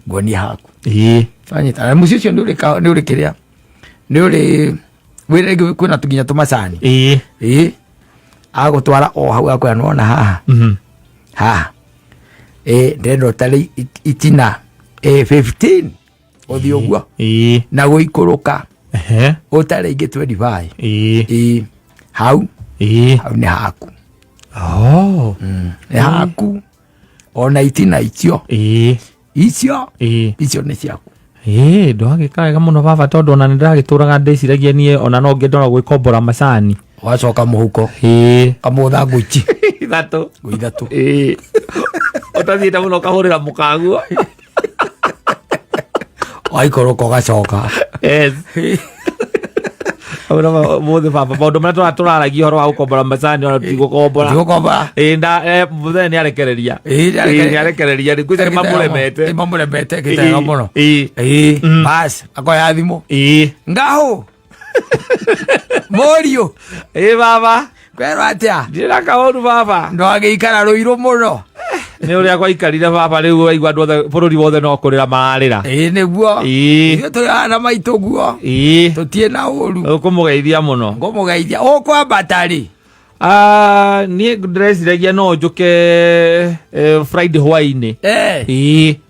Nguonie haku. Ĩ. Wanyita. Na mũciĩ ũcio nĩ ũrĩ kĩrĩa. Nĩ ũrĩ wĩra rĩngĩ kwĩna tũnginya tũmacani. Ĩ. Ĩ. Agũtwara o hau akwĩra nĩwona haha. Haha. Ĩ ndĩrenda ũtare itina. Ĩ 15. Ũthiĩ ũguo. Ĩ. Na gũikũrũka. Ehe. Ũtare ingĩ 25. Ĩ. Ĩ. Hau. Ĩ. Hau nĩ haku. Oh. Nĩ haku. Ona itina icio. Ĩ. Icio. Ĩ. Icio nĩ ciaku. Ĩ, ndwagĩka wega mũno baba tondũ ona nĩ ndĩragĩtũraga ndĩciragia niĩ ona no ngĩende ona gwĩkombora macani. Wacoka mũhuko. Ĩ. Kamũtha ngũici. Ithatũ. Ngũ ithatũ. Ĩ. Ũtathiĩte mũno ũkahũrĩra mũkaguo. Waikũrũka ũgacoka. Yes. Mũthĩ baba maũndũ marĩa tũraragia ũhoro wa gũkombora macani ona tũtigũkombora. Tũtigũkombora. Ĩ, mũthee nĩ arekereria. Ĩ, nĩ arekereria. Ĩ, nĩ arekereria. Rĩu kwĩca nĩ mamũremete. Ĩ, mamũremete gĩtega mũno. Ĩ. Ĩ, bas, akoya thimũ. Ĩ. Ngahũ. Mũriũ. Ĩ baba. Kwerwo atĩa? Ndirĩ na kaũru baba. Ndwagĩikara rũirũ mũno. Nĩ ũrĩa gwaikarire baba rĩu waigua andũ othe bũrũri wothe no kũrĩra mararĩra. Ĩ nĩguo. Ĩ. Ithuĩ tũrĩ haha na maitũ guo. Ĩ. Tũtiĩ na ũru. Ũkũmũgeithia mũno. Ngũmũgeithia. Ũkwambata rĩ? Niĩ ndĩreciragia no njũke Friday hwainĩ. Ĩ.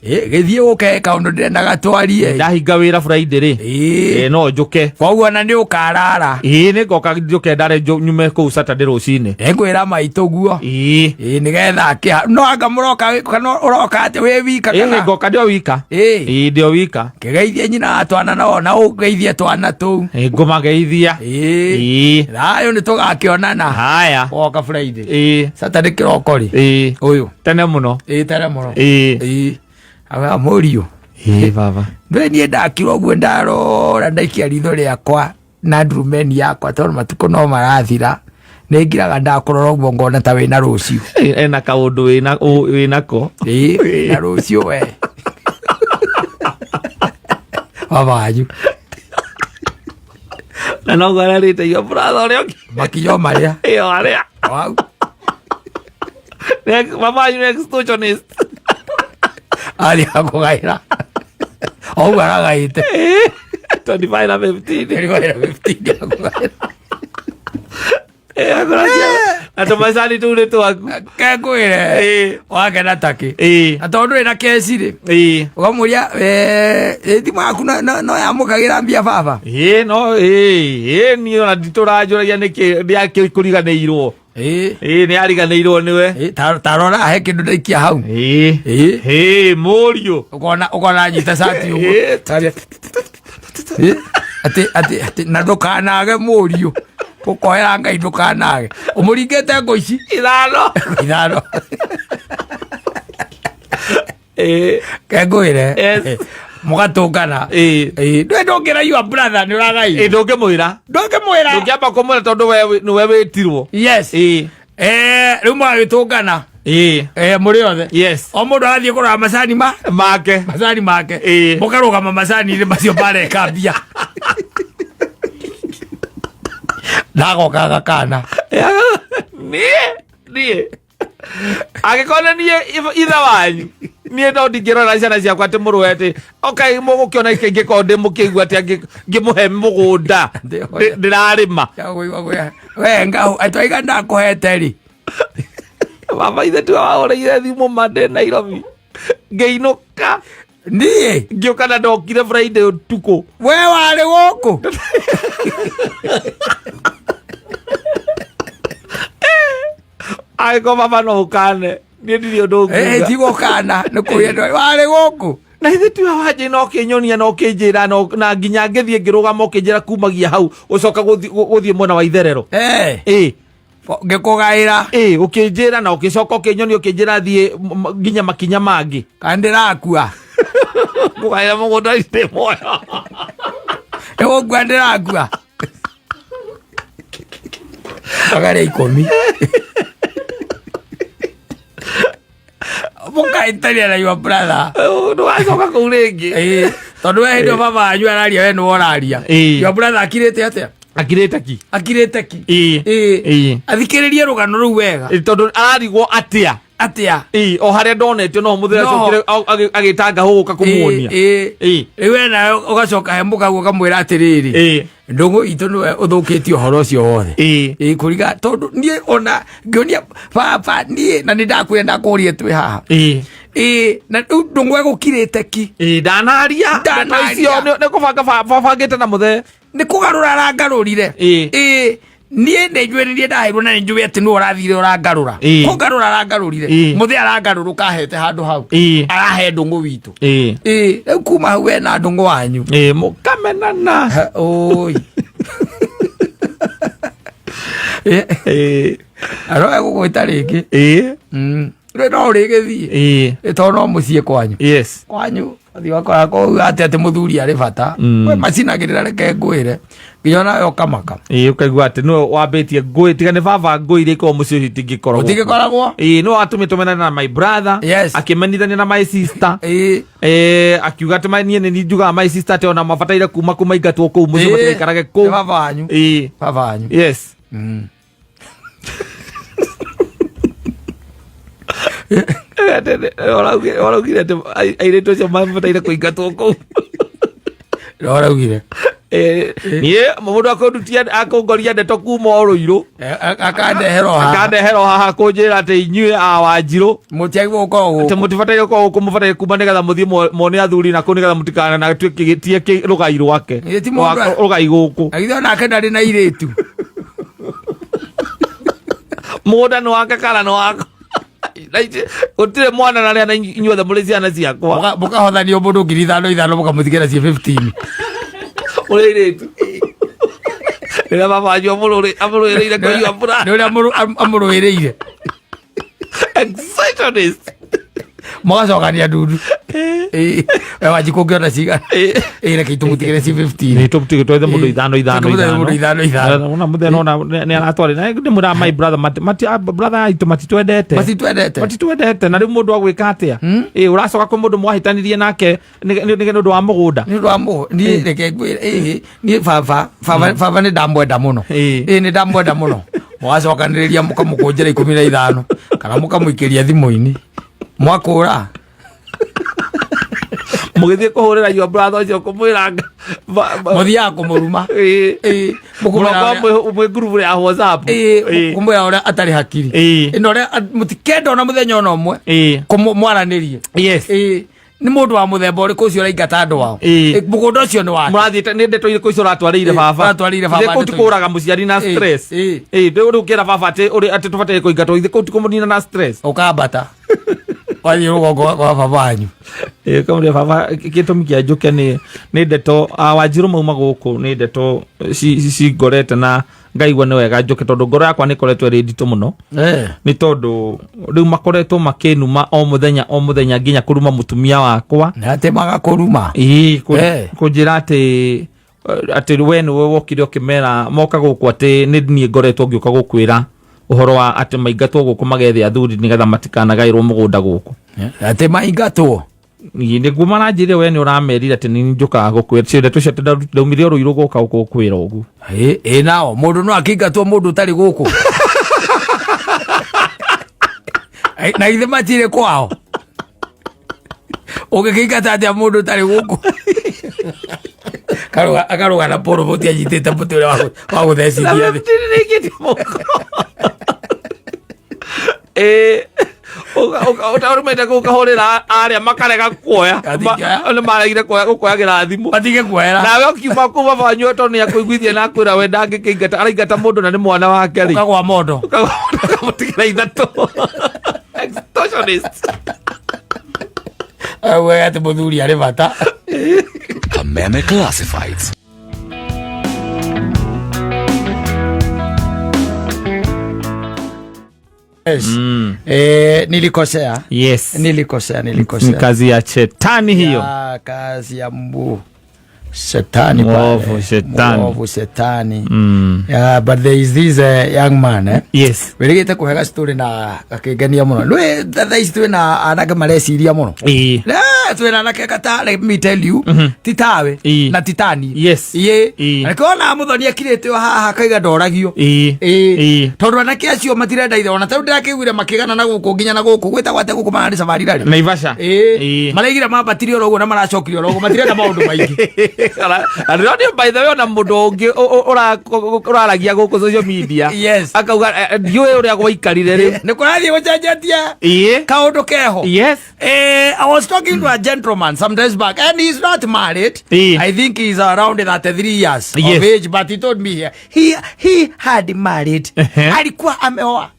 Ĩ, gĩthiĩ ũke kaũndũ ndĩrendaga twarie. Ndahinga wĩra Friday rĩ. Ĩ. Ĩ, no njũke. Koguo ona nĩ ũkarara. Ĩ, nĩ ngoka njũke ndare nyume kũu Saturday rũcinĩ. Nĩngwĩra maitũ guo. Ĩ. Ĩ, nĩgetha akĩha. No anga mũroka kana ũroka atĩ wĩ wika Ĩ, kana? ngoka ndĩ o wika. Ĩ. Ĩ, ndĩ o wika. Kĩgeithie nyina wa twana na ona ũgeithie twana tũu. Ĩ, ngũmageithia. Ĩ. Ĩ. Thayũ nĩ tũgakĩonana. Haya. Woka Friday. Ĩ. Saturday kĩroko rĩ. Ĩ. Ũyũ. Tene mũno. Ĩ, tene mũno. Ĩ. Ĩ. Aga mũriũ. Ĩ, baba. Ndũĩ niĩ ndakira ũguo ndarora ndaikia ritho rĩakwa. Na ndurumeni yakwa, tondũ matukũ no marathira, nĩ ngiraga ndakũrora ũguo ngona ta wĩna rũciũ. Ena kaũndũ wĩnako. Ĩĩ, wĩna rũciũ we baba wanyu. Na noguo ararĩte iyo brother ũrĩa ũngĩ. Makinya o marĩa. Ĩyo arĩa. Wau. Baba wanyu nĩ extortionist. Arĩ akũgaĩra o ũguo aragaĩte. 25 na 15. 15 akũgaĩra. Agũra na tũmacani tũu nĩ twaku. Kengwĩre. Wakena takĩ. Na tondũ ndũrĩ na keci rĩ, ũkamũria, "Thimũ yaku no yamũkagĩra mbia, baba?" Ĩĩ, no ĩĩ, niĩ ona nditũranjũragia nĩkĩ ndĩakĩkũriganĩirwo. Ĩĩ, nĩ ariganĩirwo nĩwe. Ta rora he kĩndũ ndaikia hau. Ĩĩ, mũriũ. Ũkona anyita cati ũguo. Atĩ na ndũkanage mũriũ, ũkoera Ngai ndũkanage ũmũringĩte ngũ ici 5. 5. Kengwĩre. Mũgatũngana. Ndwe ndũngĩra your brother nĩ ũragaire. Ndũngĩmwĩra. Ndũngĩmwĩra. Ndũngĩamba kũmwĩra tondũ we nĩwe wĩtirwo. Yes. Rĩu mũgagĩtũngana. Mũrĩ othe. O mũndũ arathiĩ kũrora macani ma make. Macani make. Mũkarũgama macani-inĩ macio mareka mbia, ndagoka gakana. Niĩ angĩkorwo nĩ niĩ ithe wanyu, niĩ no ndingĩrora ciana ciakwa atĩ mũrũe atĩ okay mũgũkĩona ingĩkorwo ndĩ mũkĩigua atĩ ngĩmũhe mũgũnda ndĩrarĩma. We ngau atwaiga ndakũhete rĩ. Baba ithe tiwe wahũrĩire thimũ ma ndĩ Nairobi ngĩinũka? Niĩ ngĩũka na ndokire Friday ũtukũ. We warĩ gũkũ. Angĩkorwo baba no ũkane, niĩ ndirĩ ũndũ nguga. Ti gũkana, nĩ kũria warĩ gũkũ. Na ithe tiwe wanjĩ na ũkĩnyonia na ũkĩnjĩra na nginya ngĩthiĩ ngĩrũgama ũkĩnjĩra kumagia hau ũcoka gũthiĩ mwena wa itherero. Ngĩkũgaĩra. Ĩĩ, ũkĩnjĩra na ũgĩcoka ũkĩnyonia ũkĩnjĩra thiĩ nginya makinya mangĩ. Kana ndĩrakua. Kũgaĩra mũgũnda ndĩ muoyo. Nĩgũkua ndĩrakua. Magarĩa 10. Mũkaĩtania na your brother. Ndũgacoka kũu rĩngĩ. Ĩĩ, tondũ we hĩndĩ ĩyo baba wanyu araria, we nĩwe ũraria. Your brother akirĩte atĩa? Akirĩte ki. Akirĩte ki. Athikĩrĩrie rũgano rũu wega. Tondũ ararigwo atĩa. Atĩa. Ĩĩ, o harĩa ndonetio no mũthenya acokire agĩtanga gũka kũmuonia. Rĩu we nawe ũgacoka he mũkaguo ũkamwĩra atĩrĩrĩ, ndũng'ũ itũ nĩwe ũthũkĩtie ũhoro ũcio wothe. Ĩĩ, kũringa tondũ niĩ ona ngĩonia baba niĩ na nĩ ndakwĩra ndakũrie twĩ haha. Ĩĩ, na rĩu ndũng'ũ egũkirĩte ki. Ĩĩ, ndanaria. Ndanaria. Ndeto icio nĩ kũbanga babangĩte na mũthee. Nĩ kũgarũra arangarũrire. Ĩĩ, niĩ nĩ njũĩ nĩ niĩ ndaheirwo na nĩ njũĩ atĩ nĩwe ũrathire ũrangarũra. Kũngarũra arangarũrire. Mũthee arangarũrũka ahete handũ hau. Arahe ndũng'ũ witũ. Ĩĩ, rĩu kuma hau we na ndũng'ũ wanyu. Ĩĩ, mũkamenana. Ha, oi. Aroe gũgwĩta rĩngĩ. Rĩu no ũrĩgĩthiĩ. Tondũ no mũciĩ kwanyu. Kwanyu ũthiĩ wakora kũu atĩ mũthuri arĩ bata. We macinagĩrĩra, reke ngwĩre nginya onawe ũkamaka. Ĩĩ, ũkaigua atĩ nĩwe wambĩtie ngũĩ, tiga nĩ baba ngũĩ iria ikoragwo mũciĩ ũcio itingĩkoragwo. Gũtingĩkoragwo. Ĩĩ, nĩwe watũmĩtwo menane na my brother. Akĩmenithania na my sister. Akiuga atĩ niĩ nĩ njugaga my sister atĩ ona mabataire kuma kũ maingatwo kũu mũciĩ matigaikarage kũu. Nĩ baba wanyu. Baba wanyu. Waraugire atĩ airĩtu acio mabataire kũingatwo kũu. Ũraugire. Niĩ mũndũ akũndutia akũngoria ndeto kuma o rũirũ. Akandehera o haha. Akandehera o haha kũnjĩra atĩ inyuĩ a Wanjirũ mũtiagĩrĩirwo gũkorwo atĩ gũkũ. Mũtibataire gũkorwo gũkũ, mũbataire kuma nĩgetha mũthiĩ muone athuri na kũu nĩgetha mũtikanatuĩkie rũgai rwake. Ĩ, ti mũndũ Rũgai gũkũ. Na githĩ onake ndarĩ na irĩtu? Mũgũnda nĩ wake kana nĩ wakwa? Na gũtirĩ mwana na rĩa na inyuothe mũrĩ ciana ciakwa. Mũkahothanio mũndũ 5000 5 mũkamũtigĩra ciĩ 15. Mũrĩ airĩtu rĩrĩa baba wanyu amũrũĩrĩire kũnyua mbura. Nĩ ũrĩa amũrũĩrĩire. Excisionist. Mũgacokania ndundu. Ĩĩ. We Wanjikũ ũngĩona cigana? Ĩĩ, reke itũmũtigĩre ci 15. Nĩ tũtige twethe mũndũ Ĩĩ. ithano ithano. Tũtige ithano mũndũ ithano ithano. Ona mũthenya ona nĩ aratwarĩ na ndĩ mwĩra my brother mati brother aitũ matitwendete. Matitwendete. Matitwendete na rĩu mũndũ agwĩka atĩa? Ĩĩ, ũracoka kwĩ mũndũ mwahĩtanirie nake nĩ ũndũ wa mũgũnda. Nĩ ũndũ wa mũgũ niĩ reke ngwĩre, ĩĩ, niĩ baba nĩ ndamwenda mũno. Ĩĩ. Ĩĩ, nĩ ndamwenda mũno. Mũgacokanĩrĩria mũkamũkũnjĩra 15 kana mũkamũikĩria thimũ-inĩ mwakũra. Mũgĩthiĩ kũhũrĩra your brother ũcio kũmwĩra Mũthiaga kũmũruma. Ĩĩ. Ĩĩ, mũkũmwĩra Mũroka ũrĩa- mwĩ ngurubu ya WhatsApp. Ĩĩ, Ĩĩ. kũmwĩra ũrĩa atarĩ hakiri. Ĩĩ. Ĩno ũrĩa mũtikenda ona mũthenya ona ũmwe Ĩĩ. mwaranĩrie. Yes. Ĩĩ, nĩ mũndũ wa mũthemba ũrĩkũ ũcio ũraingata andũ ao? Ĩĩ. Ĩ, mũgũnda ũcio nĩ wake. Mũrathiĩte nĩ ndeto irĩkũ icio ũratwarĩire Ĩĩ, baba? ũratwarĩire baba Ithe kũu ti ndeto kũũraga mũciari na Ĩĩ, stress. ĩĩ. Ĩĩ, rĩu rĩu ũkĩra baba atĩ atĩ tũbataire kũingatwo, ithe kũu ti kũmũnina na stress. Ũkambata wathiĩ rũgongo kwa baba wanyu. Ĩĩ, kamũria baba gĩtũmi kĩa njũke nĩ ndeto Wanjirũ mauma gũkũ nĩ ndeto cingorete na ngaigua nĩ wega njũke tondũ ngoro yakwa nĩ ĩkoretwo ĩrĩ nditũ mũno. Nĩ tondũ rĩu makoretwo makĩnuma o mũthenya o mũthenya nginya kũruma mũtumia wakwa. Na atĩ magakũruma. Ĩĩ, kũnjĩra atĩ we nĩwe wokire ũkĩmera moka gũkũ atĩ nĩ niĩ ngoretwo ngĩũka gũkwĩra ũhoro wa atĩ maingatwo gũkũ magethe athuri nĩgetha matikanagaĩrwo mũgũnda gũkũ. Atĩ maingatwo? Ĩĩ, nĩguo maranjĩrire we nĩ ũramerire atĩ nĩ njũkaga gũkwĩra cio ndeto cio atĩ ndaumire o rũirũ gũka gũkwĩra ũguo. Ĩĩ, ĩĩ, nao mũndũ no akĩingatwo mũndũ ũtarĩ gũkũ. Na ithe matirĩ kwao. Ũngĩkĩingata atĩa mũndũ ũtarĩ gũkũ? Akarũga na pũrũbũti anyitĩte mũtĩ ũrĩa wa gũthecithia thĩ. Ĩĩ, ũtarũmĩte kũu ũkahũrĩra arĩa makarega kuoya. Matingĩoya. Nĩ maregire kuoya gũkuoyagĩra thimũ. Matige kuoera. Nawe ũkiuma kũu baba wanyu tondũ nĩ akũiguithia na akwĩra we ndangĩkĩingata araingata mũndũ na nĩ mwana wake rĩ. Ũkagwa mondo. Ũkamũtigĩra ithatũ. Extortionist. Augaga atĩ mũthuri arĩ bata. Kameme Classifieds. Yes. Nilikosea. Yes. Nilikosea, Ni nilikosea. kazi ya shetani hiyo. Ya, kazi ya mbu. Shetani pale. Mwovu shetani. Mwovu shetani. Yeah, but there is this young man, eh? Yes. Wĩrĩgĩte kũhega story na akĩngenia mũno. Nĩ thaa ici twĩna anake mareciria mũno. Ĩĩ. Twĩna anake kata, let me tell you, ti tawe Ĩĩ. na ti tani. Yes. Ĩĩ. Ĩĩ. Na nĩkĩo wonaga mũthoni akirĩte o haha akaiga ndoragio. Ĩĩ. Ĩĩ. Ĩĩ. Tondũ anake acio matirenda ithe ona tarĩu ndĩrakĩiguire makĩgana na gũkũ nginya na gũkũ gwĩtagwo atĩa gũkũ mararĩ safari rally. Naivasha. Ĩĩ. Ĩĩ. Maraigire mambatire oro ũguo na maracokire oro ũguo matirenda maũndũ maingĩ. Na ndĩronio by the way ona mũndũ ũngĩ ũraragia gũkũ social media. Yes. Akauga ndiũĩ ũrĩa gwaikarire rĩu. Nĩ kũrathiĩ gũcenjetie Ĩĩ. kaũndũ keho. Yes. I was talking to a gentleman some days back, and he's not married. I think he's around 33 years Yes. of age, but he told me here he had married. Alikuwa ameoa.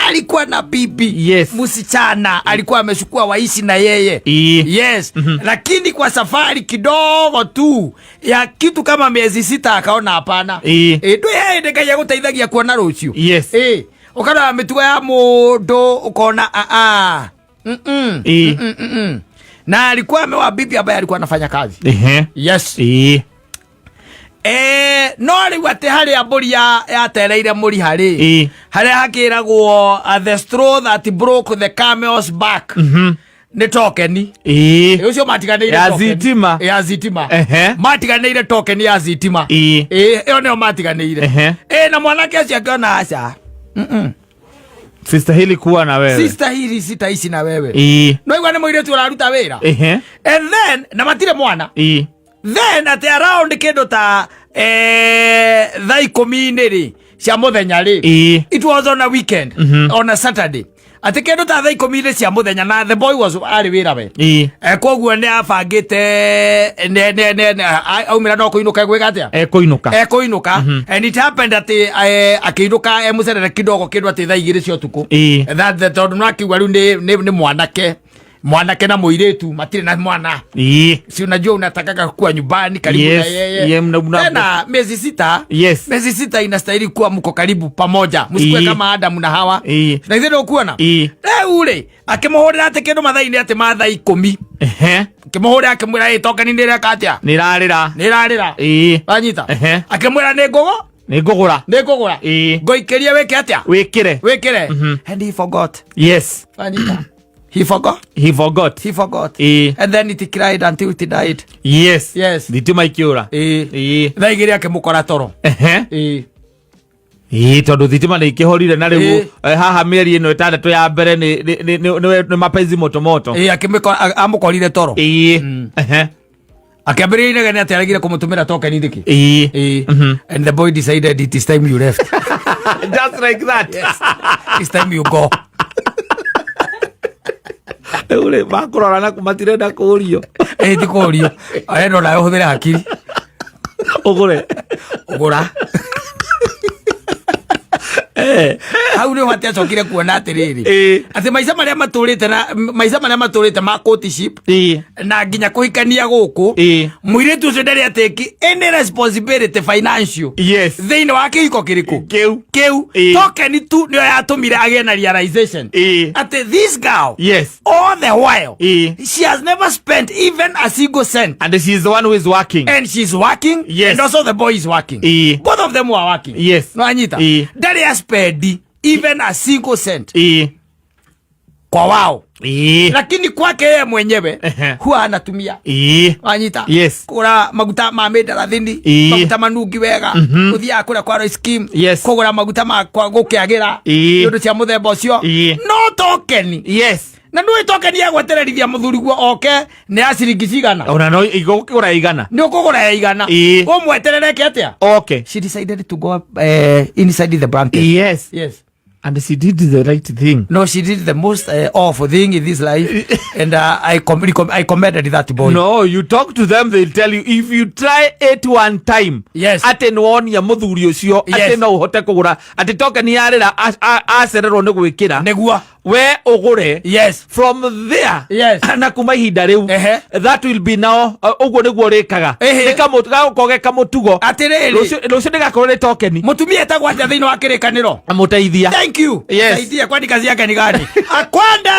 Alikuwa na bibi. Yes. Msichana alikuwa amechukua waishi na yeye. Yes. Lakini kwa safari kidogo tu ya kitu kama miezi 6 akaona hapana. Ndu yeye ndekagia guteithagia kuona rucio. Yes. Ukarora mitugo ya mundu ukona a a. Na alikuwa ameoa bibi ambaye alikuwa anafanya kazi. Yes. No rĩu atĩ harĩa mbũri yatereire mũri harĩ. Harĩa hakĩragwo, the straw that broke the camel's back. Nĩ tokeni. Ũcio matiganĩire Ya token. thitima. Ya thitima. Matiganĩire tokeni ya thitima. Ĩyo nĩyo matiganĩire. Na mwanake ũcio akĩona aca. Sistahili kuwa na wewe. Sistahili sitaishi na wewe. No igua nĩ mũirĩtu ũraruta wĩra. And then na matirĩ mwana. Then at around kĩndũ ta thaa ikũmi-inĩ rĩ cia mũthenya rĩ. It was on a weekend, on a Saturday. Atĩ kĩndũ ta thaa ikũmi-inĩ cia mũthenya na the boy was arĩ wĩra we. Koguo nĩ abangĩte, aumĩra no kũinũka egwĩka atĩa? Ekũinũka. Ekũinũka. And it happened atĩ akĩinũka e mũcerere kidogo kĩndũ atĩ thaa igĩrĩ cia ũtukũ. That, tondũ no akiuga rĩu nĩ mwanake. Mwanake na mũirĩtu matirĩ na mwana. Si unajua unatakaga kuwa nyumbani karibu na yeye. Tena miezi 6. Miezi 6 inastahili kuwa mko karibu pamoja, msikue kama Adamu na Hawa. Na ithe ndũkuona? Rĩu rĩ, akĩmũhũrĩra atĩ kĩndũ mathaa-inĩ atĩ ma thaa 10. Akĩmũhũrĩra akĩmwĩra, "Ĩ, tokeni nĩ ĩreka atĩa?" Nĩ ĩrarĩra. Nĩ ĩrarĩra. Wanyita? Akĩmwĩra, "Nĩ ngũgũ Nĩ ngũgũra. Nĩ ngũgũra. Ngũikĩrie wĩke atĩa?" Wĩkĩre. Wĩkĩre. And he forgot. Wanyita? He forgot. He forgot. He forgot. And then it cried until it died. Yes. Thitima ikĩũra. Thaa 2 akĩmũkora toro. Ĩĩ, tondũ thitima nĩ ikĩhorire na rĩu haha mĩeri ĩno 6 ya mbere nĩ mapenzi moto moto. Ĩĩ, akĩmĩkora, amũkorire toro. Akĩambĩrĩria inegene atĩ aregire kũmũtũmĩra tokeni nĩkĩ. And the boy decided it is time you left. Just like that. Yes. It's time you go. Rĩu rĩ, makũrora naku matirenda kũũrio. Ĩĩ, ti kũũrio. Arenda onawe ũhũthĩre hakiri. Ũgũre. Ũgũra. Hau nĩho atĩ acokire kuona atĩrĩrĩ, atĩ maica marĩa matũrĩte na maica marĩa matũrĩte ma courtship na nginya kũhikania gũkũ, mũirĩtu ũcio ndarĩ atĩki any responsibility financial thĩinĩ wa kĩhiko kĩrĩkũ? Kĩu. Kĩu. Tokeni tu nĩyo yatũmire agĩe na realization atĩ this girl, all the while, she has never spent even a single cent. And she is the one who is working. And she's working. And also the boy is working. Both of them were working. No anyita? Ndarĩ aspendi even a single cent kwa wao, lakini kwake yeye mwenyewe huwa anatumia. Wanyita? Yes. Kũgũra maguta ma mĩndarathini, maguta manungi wega, gũthiaga kũrĩa kwa Royce Scheme, kũgũra maguta ma kwa gũkĩagĩra, indo cia mũthemba ũcio. No tokeni. Na ndũĩ tokeni ya gwetererithia mũthuri guo oke nĩ ya ciringi cigana? Ona no igũkĩgũra 100. Nĩ ũkũgũra ya 100. Ũmweterereke atĩa? Okay. She decided to go inside the blanket. Yes. And she did the right thing. No, she did the most awful thing in this life, and I commended that boy. No, you talk to them, they'll tell you if you try it one time, atĩ nĩwonia mũthuri ũcio atĩ no ũhote kũgũra, atĩ tokeni yarĩra acererwo nĩ gwĩkĩra, Nĩguo. we ũgũre. From there, na kuma ihinda rĩu, that will be now, ũguo nĩguo rĩkaga. Gagũkorwo ge kamũtugo. Atĩrĩrĩ. Rũciũ rĩgakorwo rĩ tokeni. Mũtumia etagwo atĩa thĩinĩ wa kĩrĩkanĩro? Mũteithia. Thank you. Mũteithia, kwani kazi yake ni gani? Akwende.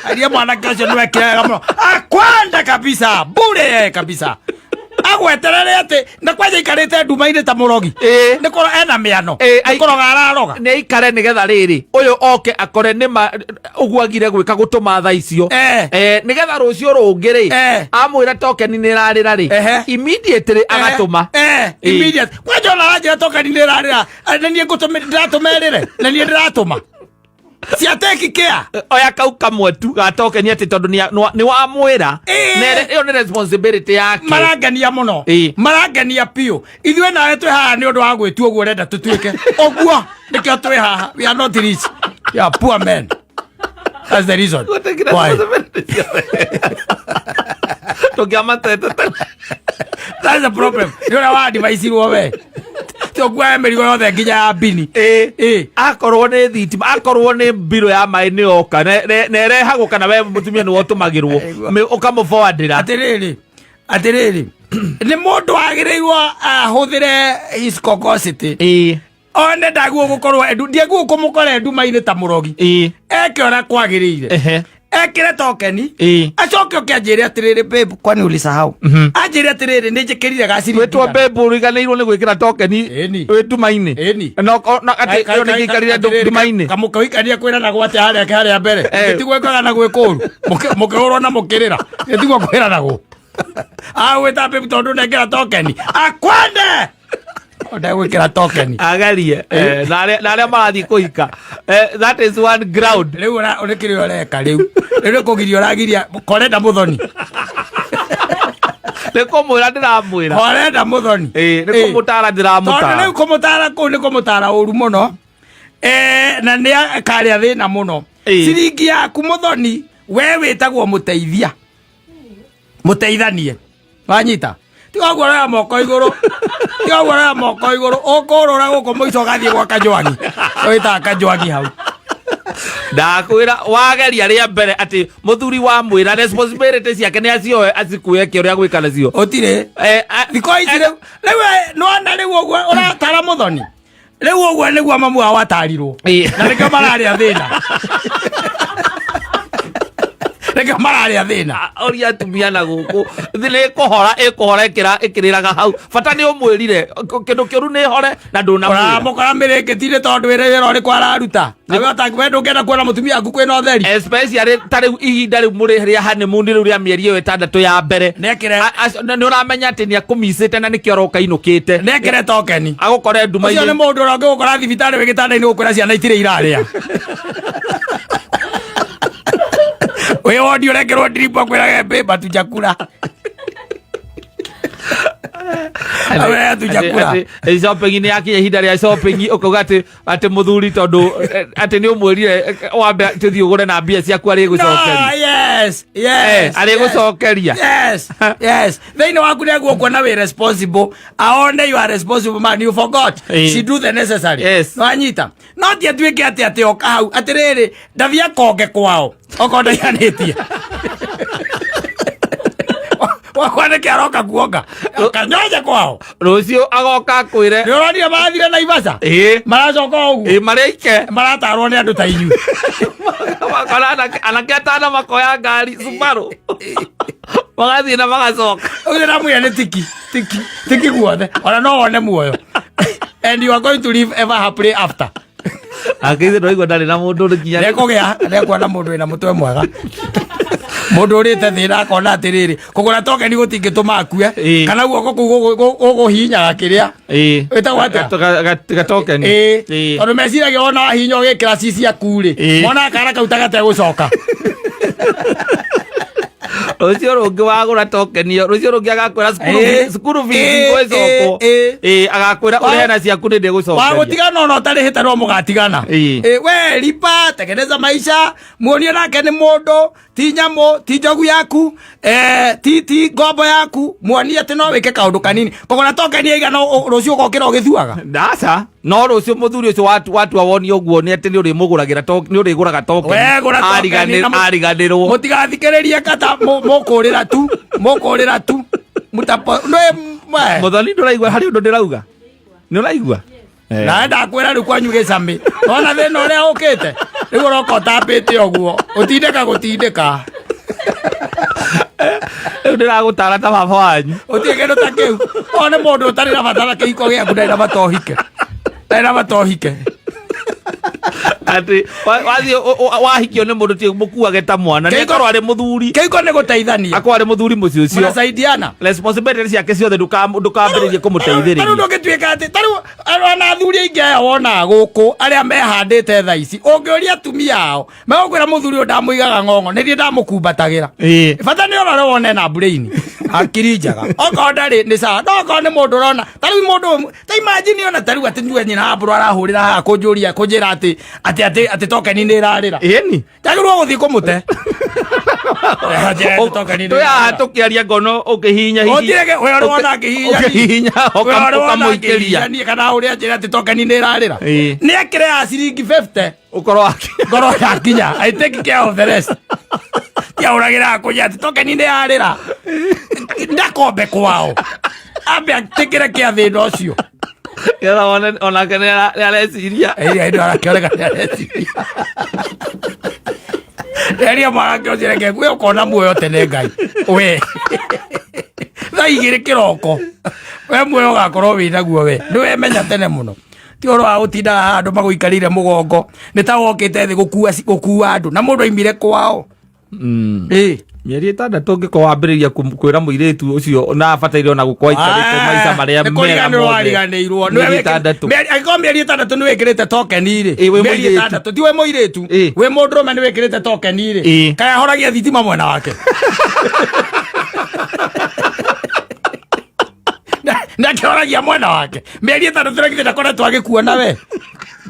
Aria mwanake ũcio nĩ wekire wega mũno. Akwende kabisa. Bure kabisa. Agweterere atĩ na kwanja ikarĩte nduma-inĩ ta mũrogi. Nĩ kũro ena mĩano. Nĩ kũroga araroga. Nĩ aikare nĩgetha rĩrĩ ũyũ oke akore nĩma ũguo agire gwĩka gũtũma thaa icio. Nĩgetha rũciũ rũngĩ rĩ, amwĩra tokeni nĩ ĩrarĩra rĩ, immediately agatũma. Immediate. Kwanja ona aranjĩra tokeni nĩ ĩrarĩra. Na niĩ ndĩratũma ĩrĩre. Na niĩ ndĩratũma. Cia take care. Oya kau kamwe tu ga tokeni atĩ tondũ nĩ wamwĩra. Ĩyo nĩ responsibility yake. Marangenia mũno. Marangenia biũ. Ithuĩ nawe twĩ haha nĩ ũndũ wa gwĩtua ũguo ũrenda tũtuĩke. Ũguo nĩkĩo twĩ haha. We are not rich. We are poor men. That's the reason. Why? Tũngĩamatete tene. That's the problem. Nĩ ũrĩa wa advice-irwo we. Tũkuoya mĩrigo yothe nginya ya bini. Akorwo nĩ thitima, akorwo nĩ mbirũ ya maĩ nĩ yoka, na ĩrehagwo kana we mũtumia nĩwe ũtũmagĩrwo, ũkamũforwardĩra. Atĩrĩrĩ, atĩrĩrĩ, nĩ mũndũ wagĩrĩirwo ahũthĩre his cocosity. One ndaguo gũkorwo endu, ndiaguo kũmũkora nduma-inĩ ta mũrogi. Eke ũrĩa kwagĩrĩire. Ekĩre tokeni. Acoke oke anjĩre atĩrĩrĩ, "Babe, kwani ulisahau?" Anjĩre atĩrĩrĩ, "Nĩ njĩkĩrire gaciri." Wĩtwo babe ũriganĩirwo nĩ gwĩkĩra tokeni wĩ nduma-inĩ. Na atĩ ĩyo nĩ ngĩikarire nduma-inĩ. Kamũkĩhikania kwĩranagwo atĩa harĩa harĩa mbere? Gĩtiguo kwĩranagwo kũru. Mũkĩhũrwo na mũkĩrĩra. Gĩtiguo kwĩranagwo. Agwĩta babe tondũ ndekĩra tokeni. Akwende! Ndegwĩkĩra tokeni. Agerie. Na arĩa marathiĩ kũhika. That is one ground. Rĩu ũrĩ kĩrĩa ũreka rĩu. Rĩu nĩ kũgiria ũragiria korenda mũthoni. Nĩ kũmwĩra ndĩramwĩra. Korenda mũthoni. Nĩ kũmũtara ndĩramũtara. Tondũ rĩu kũmũtara kũu nĩ kũmũtara ũru mũno. Na nĩ akarĩa thĩna mũno. Ciringi yaku mũthoni, we wĩtagwo mũteithia. Mũteithanie. Wanyita? Tiga guoya moko igũrũ. Tiga guoya moko igũrũ. Ũkũrũra gũkũ mũico ũgathiĩ gwa Kajwangi. Wĩtaga Kajwangi hau. Ndakwĩra wageria rĩa mbere atĩ mũthuri wa mwĩra responsibility ciake nĩ acioe acikue eke ũrĩa gwĩka nacio. Ũtirĩ. Thikũ ici rĩu rĩu nĩwona rĩu ũguo ũratara mũthoni rĩu ũguo nĩguo mamu wao atarirwo. Na nĩkĩo mararĩa thĩna, nĩkĩo mararĩa thĩna. Ũria atumia na gũkũ thĩ nĩ ĩkũhora ĩkũhora ĩkĩrĩraga hau, bata nĩ ũmwĩrire kĩndũ kĩũru nĩ hore na ndũnamwĩra. Ũramũkora mĩrĩngĩti-inĩ tondũ wĩra wĩra ũrĩkũ araruta? Nawe we ndũngĩenda kuona mũtumia waku kwĩna ũtheri? Especially ta rĩu ihinda rĩu mũrĩ rĩa honeymoon rĩu rĩa mĩeri ĩyo 6 ya mbere. Nĩekĩre. Nĩ ũramenya atĩ nĩ akũmicĩte na nĩkĩo aroka inũkĩte. Nĩekĩre tokeni. Agũkore ũcio nĩ nduma-inĩ. Mũndũ ũrĩa ũngĩgũkora thibitarĩ wĩ gĩtanda-inĩ gũkwĩra ciana itirĩ irarĩa, wĩ wondi ũrekĩrwo drip, akwĩrage mbĩmba tu chakula. Awe, tujakula. Shopping nĩ yakinya, ihinda rĩa shopping, ũkauga atĩ mũthuri tondũ atĩ nĩ ũmwĩrire wambe tũthiĩ ũgũre na mbia ciaku arĩgũcokeria. No, yes. Arĩgũcokeria. Yes, thĩinĩ waku nĩguo kuona wĩ responsible, aone you are responsible man. You forgot she do the necessary. Nwanyita no ti atuĩke atĩ oka hau atĩrĩrĩ ndathiĩ akonge kwao okorwo ndaiganĩtie wakwa nĩkĩ aroka kuonga kanyoje kwao. Rũciũ agoka akwĩre. Nĩ ũronire marathire Naivasha? Ĩĩ. Maracoka o ũguo. Ĩĩ, marĩ ike. Maratarwo nĩ andũ ta inyuĩ. Makora anake atano makoya ngari Subaru magathiĩ na magacoka. Ũcio ndamwĩra nĩ tiki tiki tiki guothe, ona no wone muoyo and you are going to live ever happily after. Akĩithe ndwaigua ndarĩ na mũndũ nginya. Nĩekũgĩa, nĩekuona mũndũ wĩna mũtwe mwega, mũndũ ũrĩte thĩna akona atĩrĩrĩ kũgũra tokeni gũtingĩtũma akue. Kana guoko kũu gũgũhihinyaga kĩrĩa wĩtagwo atĩa? Gatokeni. Ĩĩ, tondũ meciragia wona wahihinya ũgĩkĩra ci ciaku rĩ, monaga kana kau ta gategũcoka. Rũciũ rũngĩ wagũra tokeni ĩyo, rũciũ rũngĩ agakwĩra cukuru cukuru fees igũcokwo. Ĩĩ. Ĩĩ, agakwĩra ũrĩhe na ciaku nĩ ndĩgũcokeria. Wagũtigana ona ũtarĩhĩte no mũgatigana. Ĩĩ, we lipa, tengeneza maisha, muonie nake nĩ mũndũ, ti nyamũ, ti njogu yaku, ti ngombo yaku. Muonie atĩ no wĩke kaũndũ kanini. Kũgũra tokeni ĩigana rũciũ ũgokĩra ũgĩthuaga. Ndaca no rũciũ mũthuri ũcio watua woni ũguo nĩ atĩ nĩ ũrĩmũgũragĩra nĩ ũrĩgũraga tokeni. We gũra tokeni na Ariganĩrwo. Mũtigathikĩrĩrie kata mũkũrĩra tu, mũkũrĩra tu mutapo nĩ we. Mũthoni, ndũraigua harĩ ũndũ ndĩrauga? Nĩ ũraigua? Nawe ndakwĩra rĩu kwanyu gĩcamĩ ona thĩna ũrĩa ũkĩte rĩu ũroka ũtambĩte ũguo ũtindĩka gũtindĩka. Rĩu ndĩragũtara ta baba wanyu. Ũtirĩ kĩndũ ta kĩu o nĩ mũndũ ũtarĩ na bata na kĩhiko gĩaku, ndarĩ na bata ũhike, ndarĩ na bata ũhike. Atĩ wathiĩ wahikio nĩ mũndũ ti mũkuage ta mwana nĩ akorwo arĩ mũthuri. Kĩhiko nĩ gũteithania. Akorwo arĩ mũthuri mũciĩ ũcio. Mnasaidiana. Responsibility ciake ciothe ndũkambĩrĩrie Tarĩu kũmũteithĩrĩria. Ndũngĩtuĩka atĩ tarĩu ona athuri aingĩ aya wonaga gũkũ arĩa mehandĩte tha ici, ũngĩũria atumia ao megũkwĩra mũthuri ũyũ ndamũigaga ng'ong'o, nĩ niĩ ndamũkumbatagĩra. Bata nĩ ũrore wone na brain akiri njega, okorwo ndarĩ nĩ sawa, no okorwo nĩ mũndũ ũrona tarĩu mũndũ ta imagine ona tarĩu atĩ njuge nyina wa mbũrũ arahũrĩra haha kũnjũria kũnjĩra atĩ tokeni nĩ ĩrarĩra. Ĩni. Njagĩrĩirwo gũthiĩ kũmũte. Njĩra tokeni nĩ Twĩ haha ĩrarĩra. tũkĩaria ngono ũkĩhihinya hihi. Ũtirĩ we ũrĩ wona ngĩhihinya niĩ. Ũkĩhihinya We ũrĩ wona ũkamũikĩria. ngĩhihinya niĩ kana ũrĩa njĩra atĩ tokeni nĩ ĩrarĩra. Nĩ ekĩre ya ciringi 50. Ũkorwo wake. Ngoro yakinya, I take care of the rest. Tiahũragĩra kũnya atĩ tokeni nĩ yarĩra, ndakombe kwao ambe atikĩre kĩa thĩna ũcio. Nĩgetha wone onake nĩ areciria. Ĩĩ, ĩĩ, arakĩoneka nĩ areciria. Eria mwanake ũcio, reke we ũkona muoyo tene Ngai we thaa 2 kĩroko we muoyo ũgakorwo wĩ naguo, we nĩ wemenya tene mũno, ti ũhoro wa gũtindaga haha andũ magũikarĩire mũgongo nĩ ta wokĩte thĩ gũkua andũ na mũndũ aimire kwao. Ĩĩ. Mĩeri 6 ũngĩkorwo wambĩrĩria kwĩra mũirĩtu ũcio na abataire ona gũkorwo aikarĩte maica marĩa nĩ mega kũriganĩrwo mothe. wariganĩirwo. Mĩeri 6. Angĩkorwo mĩeri 6 nĩ wĩkĩrĩte tokeni rĩ, Ĩ, wĩ mĩeri mũirĩtu. 6, ti wĩ mũirĩtu, wĩ mũndũrũme nĩ wĩkĩrĩte tokeni rĩ, kaĩ ahoragia thitima mwena wake? Nĩ akĩhoragia mwena wake mĩeri 6 na githĩ ndakoretwo agĩkuona we?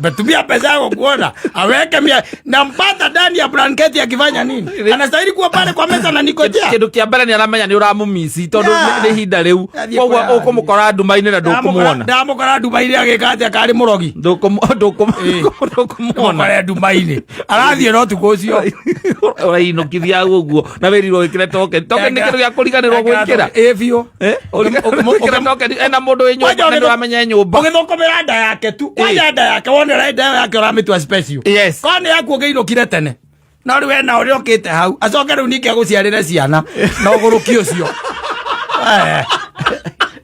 Metumia pesa yako kuona aweke mia nampata ndani ya blanketi akifanya nini? Anastahili kuwa pale kwa meza na nikojea. Kindu kia mbere ni aramenya ni uramumisi tondu Yeah. ni ihinda riu. Athiĩ Koguo kũraya. ukumukora nduma-inĩ na ndukumuona. Ndamukora nduma-inĩ agĩka atĩa karĩ mũrogi. Ndukumuona. Ndamũkore nduma-inĩ. Arathiĩ no tukũ ũcio. Ũrainũkithia hau ũguo na wĩrirwo wĩkĩre token. Token nĩ kĩndũ gĩa kũriganĩrwo gwĩkĩra. Ĩ biũ. Wĩkĩre token ena mũndũ wĩ nyũmba na nĩũramenya e nyũmba. Ũgĩthũkũmĩra nda yake tu. Kwanja nda yake wone ũrĩa nda ĩyo yake ũramĩtua special. Yes. Korwo nĩ yaku ũngĩinũkire tene. No rĩu ena ũrĩa ũkĩte hau. Acoke rĩu ningĩ agũciarĩre ciana na ũgũrũki ũcio. Eh.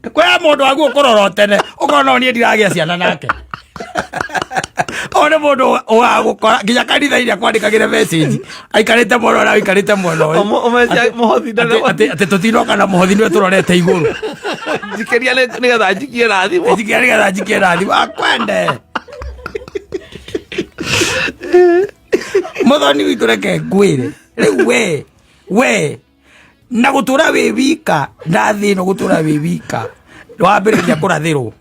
Kwĩ mũndũ waku ũkũrora o tene ũkona o niĩ ndiragĩa ciana nake. O nĩ mũndũ ũgagũkora nginya kanitha-inĩ akwandĩkagĩre message aikarĩte mwena ũrĩa ũikarĩte mwena ũyũ. Ũmecia mũhothi Atĩ- atĩ atĩ tũtinoka na mũhothi nĩwe tũrorete igũrũ. Njikĩria nĩgetha njikie na thimũ. Njikia nĩgetha njikie na thimũ akwende. Mũthoni witũ reke ngwĩre rĩu we na gũtũra wĩ wika na thĩ ĩno gũtũra wĩ wika wambĩrĩria kũrathĩrwo.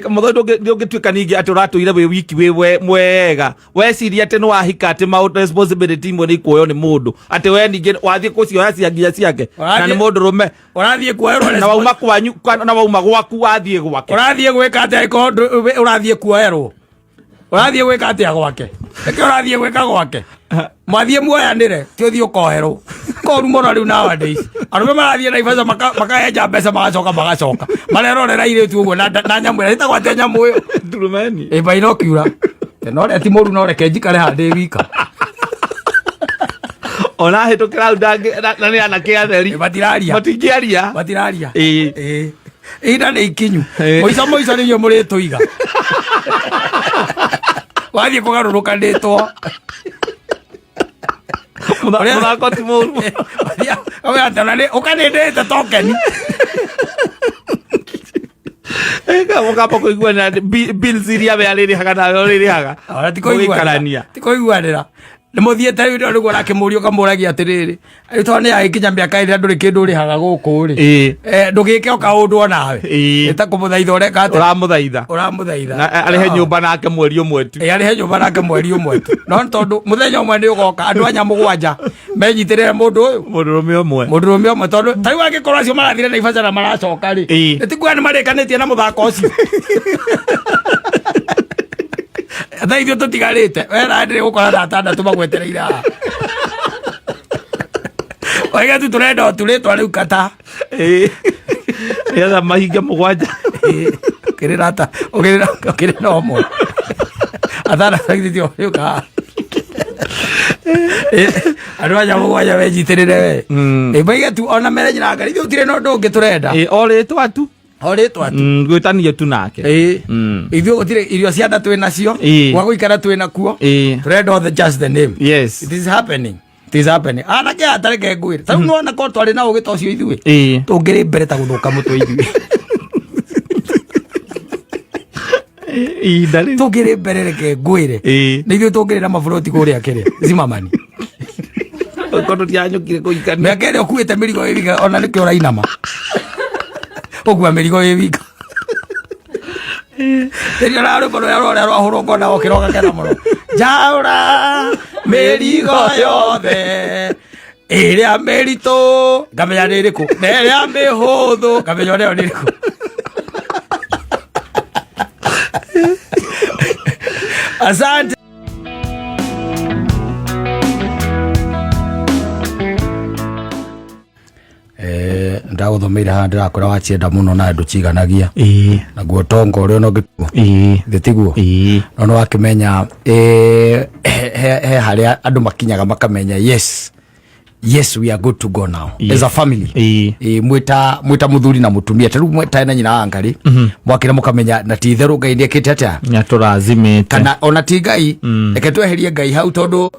Mũthoni ndũngĩtuĩka ningĩ atĩ ũratũire wĩ wiki wĩ mwega weciria atĩ nĩ wahika atĩ maũndũ responsibility imwe nĩ ikuoywo nĩ mũndũ atĩ we ningĩ wathiĩ kũcioya cia nginya ciake na nĩ mũndũ rũme Ũrathiĩ kuoerwo na wauma kwanyu na wauma gwaku wathiĩ gwake. Ũrathiĩ gwĩka atĩa angĩkorwo ũrathiĩ kuoerwo? Ũrathiĩ gwĩka atĩa gwake? Nĩkĩ ũrathiĩ gwĩka gwake? Mwathiĩ muoyanĩre ti ũthiĩ ũkoherwo. Koru mũno rĩu nowadays. Arũme marathiĩ Naivasha makahenja mbeca magacoka magacoka. Marerorera airĩtu ũguo na nyamũ ĩrĩa ĩtagwo atĩa nyamũ ĩyo? Ndurumeni. Ĩ binocular. No ũrĩa ti mũru no reke njikare haha ndĩ wika. Ona hĩtũkĩra hau na nĩ anake atheri. Ĩ, matiraria. Matingĩaria. Matiraria. Ĩ. Ĩ. Ihinda nĩ ikinyu. Ĩ. Mũico mũico nĩ inyuĩ mũrĩtũiga. Wathiĩ kũgarũrũkanĩtwo. Mũthako ti mũru. Ũkanĩndĩte tokeni. Mũkamba kũiguanĩra bills iria we arĩrĩhaga nawe ũrĩrĩhaga. Ona ti kũiguanĩra. Mũgĩikarania. Ti kũiguanĩra. Nĩ mũthiĩte rĩu nĩguo ũrakĩmũria ũkamũragia atĩrĩrĩ rĩu tondũ nĩ yagĩkinya mĩaka ĩrĩa ndũrĩ kĩndũ ũrĩhaga gũkũ rĩ. Ĩ. Ndũgĩke o kaũndũ o nawe. Ĩ. Ĩ ta kũmũthaitha ũreka atĩa? Ũramũthaitha. Ũramũthaitha. Na arĩhe nyũmba nake mweri ũmwe tu. Ĩ, arĩhe nyũmba nake mweri ũmwe tu. No nĩ tondũ mũthenya ũmwe nĩ ũgoka andũ anya mũgwanja menyitĩrĩre mũndũ ũyũ. Mũndũrũme ũmwe. Mũndũrũme ũmwe tondũ ta rĩu angĩkorwo acio marathire Naivasha na maracoka rĩ. Ĩ. Nĩ tikuga nĩ marĩkanĩtie na mũthako ũcio. Thaa ithuĩ tũtigarĩte we na ndĩrĩ gũkora na atandatũ magwetereire haha. Oiga tu tũrenda o tu rĩtwa rĩu kata. Ĩ. Nĩgetha mahinge mũgwanja. Ũkĩrĩra ata ũkĩrĩra ũkĩrĩra ũmwe. Atandatũ githĩ ũka haha. Andũ anya mũgwanja menyitĩrĩre we. Ĩ maige tu ona merenyera ngari ithuĩ gũtirĩ na ũndũ ũngĩ tũrenda. Ĩ, o rĩtwa tu. O rĩtwa tu. Gwĩtanio tu nake. Ĩ. Ithuĩ gũtirĩ irio cia nda twĩ nacio. Ĩ. Gwa gũikara twĩ nakuo. Ĩ. Tũrenda othe just the name. Yes. It is happening. It is happening. Anake aya tareke ngwĩre. Ta rĩu nĩwona korwo twarĩ na ũgĩ ta ũcio ithuĩ. Ĩ. Tũngĩrĩ mbere ta gũthũka mũtwe ithuĩ. Ihinda rĩu. Tũngĩrĩ mbere reke ngwĩre. Ĩ. Nĩ ithuĩ tũngĩrĩ na maburoti kũrĩa kĩrĩa. Zimamani. Korwo tũtiranyũkire kũhikania. Mĩaka ĩrĩa ũkuĩte mĩrigo ĩ wika ona nĩkĩo ũrainama. Ũkua mĩrigo ĩ wika. Rĩrĩa na rwĩmbo rũrĩa rũrĩa rwahũrwo ngona wokĩra ũgakena mũno. Njaũra mĩrigo yothe ĩrĩa mĩritũ ngamenya nĩ ĩrĩkũ na ĩrĩa mĩhũthũ ngamenya onayo nĩ ĩrĩkũ. Asante. Ndagũthomeire haha ndĩrakwĩra wacienda mũno na ndũciganagia. Ĩ. Naguo tonga ũrĩa ona ũngĩtua. Ĩ. Thĩ tiguo? Ĩ. No nĩ wakĩmenya he harĩa andũ makinyaga makamenya yes. Yes, we are good to go now. Ĩ. As a family. Ĩ. Ĩ, mwĩta mũthuri na mũtumia ta rĩu mwĩta na nyina wa Ngarĩ. Mwakĩra mũkamenya na ti itherũ Ngai nĩekĩte atĩa? Nĩatũrathimĩte. Kana ona ti Ngai. Reke tweherie Ngai hau tondũ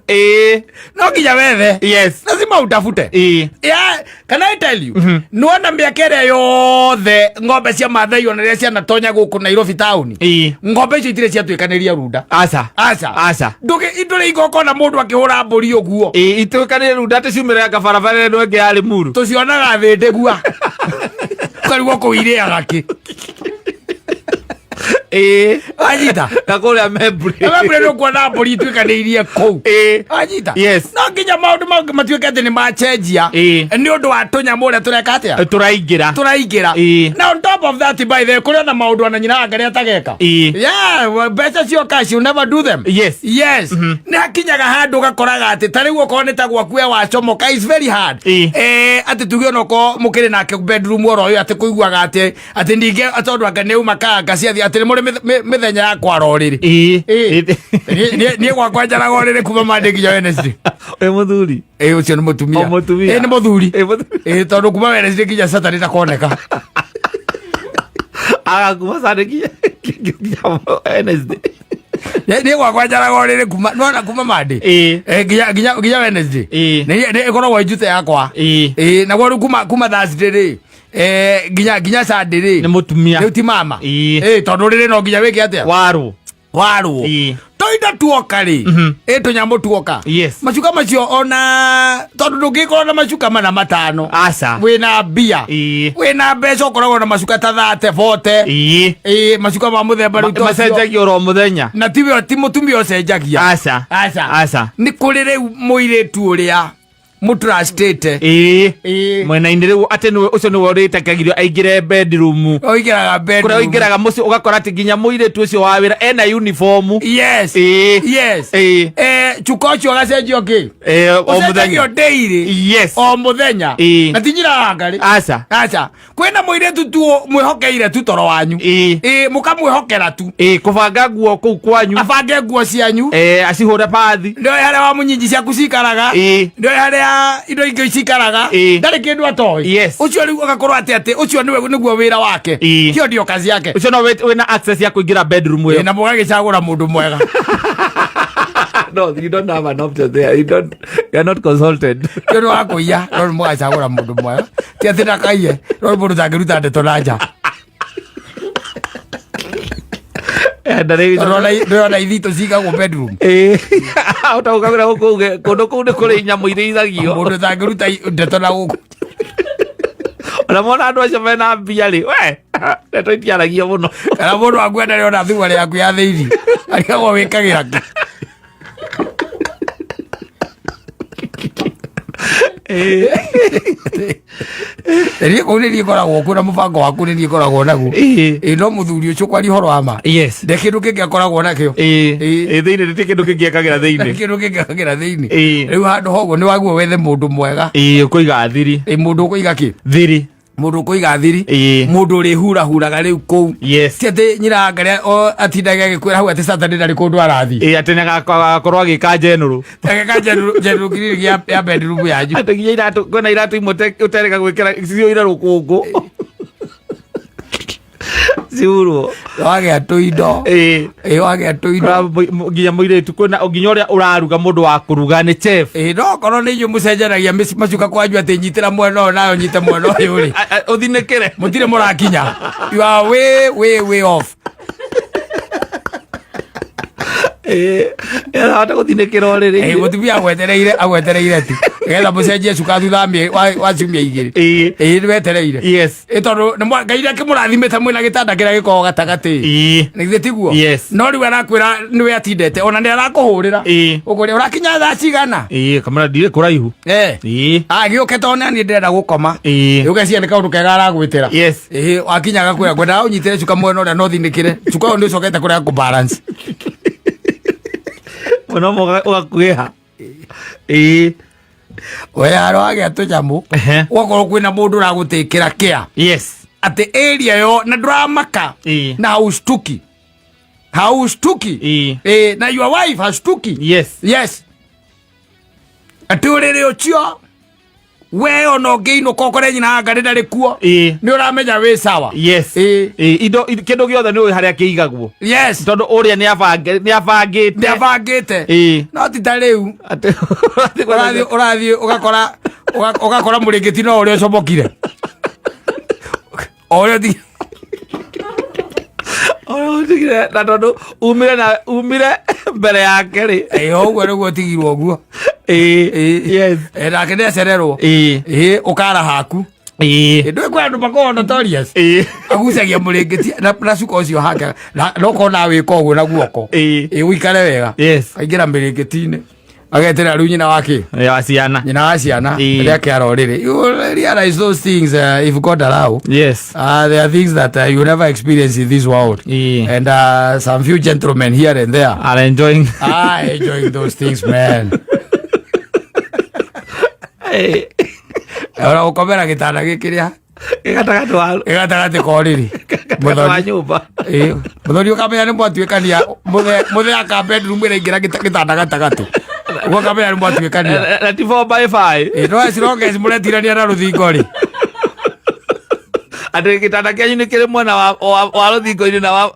Ĩ. No nginya wethe. Yes. Lazima utafute. Ĩ. Yeah, can I tell you? Nĩwona mĩaka ĩrĩa yothe ng'ombe cia Maathai ona rĩrĩa cianatonya gũkũ Nairobi taũni. Ĩ. Ng'ombe icio itirĩ ciatuĩkanĩria runda. Aca. Aca. Aca. Ndũrĩ igongona mũndũ akĩhũra mbũri ũguo. Ĩ, ituĩkanĩrie runda atĩ ciumĩre anga barabara ĩno ĩngĩ ya Limuru. Tũcionaga thĩ ndĩgua. Ũkarigwo kũu irĩaga kĩ. Ĩĩ. Wanyita? Na kũrĩa Membley. Membley nĩ ũkuona mbũri ituĩkanĩirie kũu. Ĩĩ. Wanyita? Yes. No nginya maũndũ mangĩ matuĩke atĩ nĩ macenjia. Ĩĩ. Nĩ ũndũ wa tũnyamũ ũrĩa tũreka atĩa? Tũraingĩra. Tũraingĩra. Ĩĩ. Na on top of that, by the way, kũrĩ ona maũndũ ona nyina wa Ngarĩ atageka. Ĩĩ. Yeah, well, mbeca cioka, she'll never do them. Yes. Yes. Nĩ hakinyaga handũ ũgakoraga atĩ ta rĩu okorwo nĩ ta gwaku we wacomoka, it's very hard. Ĩĩ. Eh, atĩ tuge onokorwo mũkĩrĩ nake bedroom oro ũyũ atĩ kũiguaga atĩ atĩ ningĩ tondũ anga nĩ uma kanga ciathi atĩ nĩ mũrĩ mĩthenya ya kwara ũrĩrĩ. Ĩĩ. Ĩĩ. Niĩ gwakwa njaraga ũrĩrĩ kuma Monday nginya Wednesday. Wĩ mũthuri. Ĩĩ, ũcio nĩ mũtumia. O mũtumia. Ĩĩ, nĩ mũthuri. Ĩĩ, mũthuri. Ĩĩ, tondũ kuma Wednesday nginya Saturday ndakoneka. Agakuma Sunday nginya Wednesday. Niĩ gwakwa njaraga ũrĩrĩ kuma nona kuma Monday. Ĩĩ. Eh, nginya Wednesday. Ĩĩ. Nĩ ĩkoragwo ĩ njute yakwa. Ĩĩ. Ĩĩ, naguo rĩu kuma Thursday rĩ, eh, nginya Sunday rĩ. Nĩ mũtumia. Rĩu ti mama. Ĩĩ. Ĩĩ, tondũ rĩrĩ no nginya wĩke atĩa? Warwo. Warwo. Ĩĩ. Tũindo tuoka rĩ, ĩ tũnyamũ tuoka. Yes. Macuka macio ona tondũ ndũngĩkorwo na macuka mana matano. Aca. Wĩna mbia. Ĩĩ. Wĩna mbeca ũkoragwo na macuka ta 30 40. Ĩĩ. Ĩĩ, macuka ma mũthemba rĩu ta ũcio. Macenjagio oro mũthenya. Na tiwe ti mũtumia ũcenjagia. Aca. Aca. Aca. Nĩ kũrĩ rĩu mũirĩtu ũrĩa mũtrustĩte. Ĩĩ. Ĩĩ. Mwena-inĩ rĩu atĩ nĩwe ũcio nĩwe ũrĩtakagĩrio aingĩre bedroom. Ũingĩraga bedroom. Kũrĩa ũingĩraga mũciĩ ũgakora atĩ nginya mũirĩtu ũcio wa wĩra ena uniform. Yes. Ĩĩ. Yes. Ĩĩ. Eh, cuka ũcio ũgacenjio kĩ? Ĩĩ, o Ũcenjagio mũthenya. daily. Yes. O mũthenya. Ĩĩ. Na ti nyina wa Ngarĩ. Aca. Aca. Kwĩna mũirĩtu tu mwĩhokeire tu toro wanyu. Ĩĩ. Ĩĩ, mũkamwĩhokera tu. Ĩĩ, kũbanga nguo kũu kwanyu. Abange nguo cianyu. Ĩĩ, acihũre bathi. Ndoĩ harĩa wa mũnyinji ciaku cikaraga. Ĩĩ. Ndoĩ harĩa indo ingĩ cikaraga. Ĩĩ. Ndarĩ kĩndũ atoĩ. Yes. Ũcio rĩu agakorwo atĩ atĩ ũcio nĩwe nĩguo wĩra wake. Ĩĩ. Hiyo ndio kazi yake. Ũcio no wĩna access ya kũingĩra bedroom ĩyo. Ĩĩ, na mũgagĩcagũra mũndũ mwega. No, you don't have an option there. You don't, you are not consulted. Nĩ ũndũ wa kũiya no nĩ mũgacagũra mũndũ mwega. Ti atĩ ndakaiye, no nĩ mũndũ ũtangĩruta ndeto na nja. Ndarĩ- Tondũ ndĩrona ithitũ cigagwo bedroom. Ĩĩ. Ũtaũkagĩra gũkũ uge, kũndũ kũu nĩ kũrĩ nyamũ irĩithagio. Mũndũ ũtangĩruta ndeto na gũkũ. Ona mona andũ acio mena mbia rĩ, we, ndeto itiaragio mũno. Kana mũndũ waku endarĩ ona thuarĩ yaku ya thĩinĩ. Arigagwo wĩkagĩra kĩ. Niĩ kũu nĩ niĩ ngoragwo kuo na mũbango waku nĩ niĩ ngoragwo naguo. Ĩĩ. Ĩĩ, no mũthuri ũcio kwaria ũhoro wa ma. Yes. Nde kĩndũ kĩngĩ akoragwo nakĩo. Ĩĩ. Ĩĩ. Ĩĩ, thĩinĩ ndĩ kĩndũ kĩngĩ ekagĩra Ndarĩ thĩinĩ. kĩndũ kĩngĩ ekagĩra thĩinĩ. Ĩĩ. Rĩu handũ hoguo nĩ waguo wethe mũndũ mwega. Ĩĩ, ũkũiga thiri. Ĩĩ, mũndũ ũkũiga kĩ? Thiri. Mũndũ ũkũiga thiri. Ĩĩ. Mũndũ ũrĩhurahuraga rĩu kũu. Yes. Ti atĩ nyina Ngarĩa o atindage agĩkwĩra hau atĩ Saturday ndarĩ kũndũ arathiĩ. Ĩĩ, atĩ nĩagakorwo agĩka general. Agĩka general clinic ya bedroom yanyu. Atĩ nginya iratũ, kwĩna iratũ imwe ũterĩga gwĩkĩra ciyũire rũkũngũ. Ciurwo. Wagĩa tũindo. Ĩĩ. Ĩĩ, wagĩa tũindo. Kũra nginya mũirĩtu kwĩna nginya ũrĩa ũraruga mũndũ wa kũruga nĩ chef. Ĩĩ, no okorwo nĩ inyuĩ mũcenjanagia macuka kwanyu atĩ nyitĩra mwena ũyũ nayo nyite mwena ũyũ rĩ. Ũthinĩkĩre. Mũtirĩ mũrakinya. You are way, way, way off. Ĩĩ, ahota gũthinĩkĩra ũrĩrĩ. Ĩĩ, mũtumia agwetereire tu. Nĩgetha mũcenjie cuka thutha wa ciumia igĩrĩ. Ĩĩ. Ĩĩ, nĩ wetereire. Yes. Ĩĩ, tondũ nĩ Ngai nĩakĩmũrathimĩte mwĩna gĩtanda kĩrĩa gĩkoragwo gatagatĩ. Ĩĩ. Nĩ githĩ tiguo? Yes. No rĩu arakwĩra nĩwe atindete ona nĩ arakũhũrĩra. Ĩĩ. Ũkũrĩa ũrakinya thaa cigana? Ĩĩ, kamera ndirĩ kũraihu. Eh. Ĩĩ. Agĩũke tondũ nani ndĩrenda gũkoma. Ĩĩ. Ũgeciria nĩ kaũndũ kega aragwĩtĩra. Yes. Ĩĩ, wakinya agakwĩra ngwendaga ũnyitĩre cuka mwena ũrĩa no thinĩkĩre. Cuka ũyũ nĩ ũcokete kũrĩa kũ balance. Mũno ũgakuĩha. Ĩĩ. We haro wagĩa tũnyamũ. Ehe. Ũgakorwo kwĩna mũndũ ũragũtĩkĩra kĩa. Yes. Atĩ area yo na ndũramaka. Ĩĩ. Na haushtuki. Haushtuki. Ĩĩ. Ĩĩ, na your wife hashtuki. Yes. Yes. Atĩ ũrĩrĩ ũcio we ona ũngĩinũka ũkore nyina wa Ngarĩ ndarĩ kuo. Ĩĩ. Nĩ ũramenya wĩ sawa. Yes. Ĩĩ. Ĩĩ, indo kĩndũ gĩothe nĩ ũĩ harĩa kĩigagwo. Yes. Tondũ ũrĩa nĩ abangĩte. Nĩ abangĩte. Ĩĩ. No ti ta rĩu. Atĩ Ũrathiĩ ũgakora ũgakora mũrĩngĩti no ũrĩa ũcomokire. O ũrĩa Ũrĩa ũtigire na tondũ umire na umire mbere yake rĩ. Ĩĩ, ũguo nĩguo ũtigirwo ũguo. Ĩĩ. Ĩĩ. Yes. Ĩĩ, nake nĩ acererwo. Ĩĩ. Ĩĩ, ũkara haku. Ĩĩ. Ndå kwä andå makoragwo notorious. Ĩĩ. Agucagia mũrĩngĩti na cuka ũcio hake na ũkona wĩka ũguo na guoko. Ĩĩ. Ĩ ũikare wega. Yes. Aingĩra mĩrĩngĩti-inĩ agetĩra rĩu nyina wake Ya ciana. Nyina wa ciana. Ĩĩ. Rĩa kĩara ũrĩrĩ, you will realize those things if God allow. Yes. There are things that you never experience in this world. Ĩĩ. And some few gentlemen here and there are enjoying. Are enjoying those things, man. Ĩĩ. Ona gũkomera gĩtanda gĩkĩrĩa Gatagatĩ wa gĩgatagatĩ ka ũrĩrĩ. Gatagatĩ wa nyũmba. Ĩĩ, mũthoni ũkamenya nĩ mwatuĩkania mũthe aka bedroom ĩraingĩra gĩtanda gatagatĩ ũguo ũkamenya nĩ mwatuĩkania. Na ti 4 by 5. Ĩĩ, no as long as mũretirania na rũthingo rĩ. Atĩ gĩtanda kĩanyu nĩ kĩrĩ mwena wa rũthingo-inĩ na wa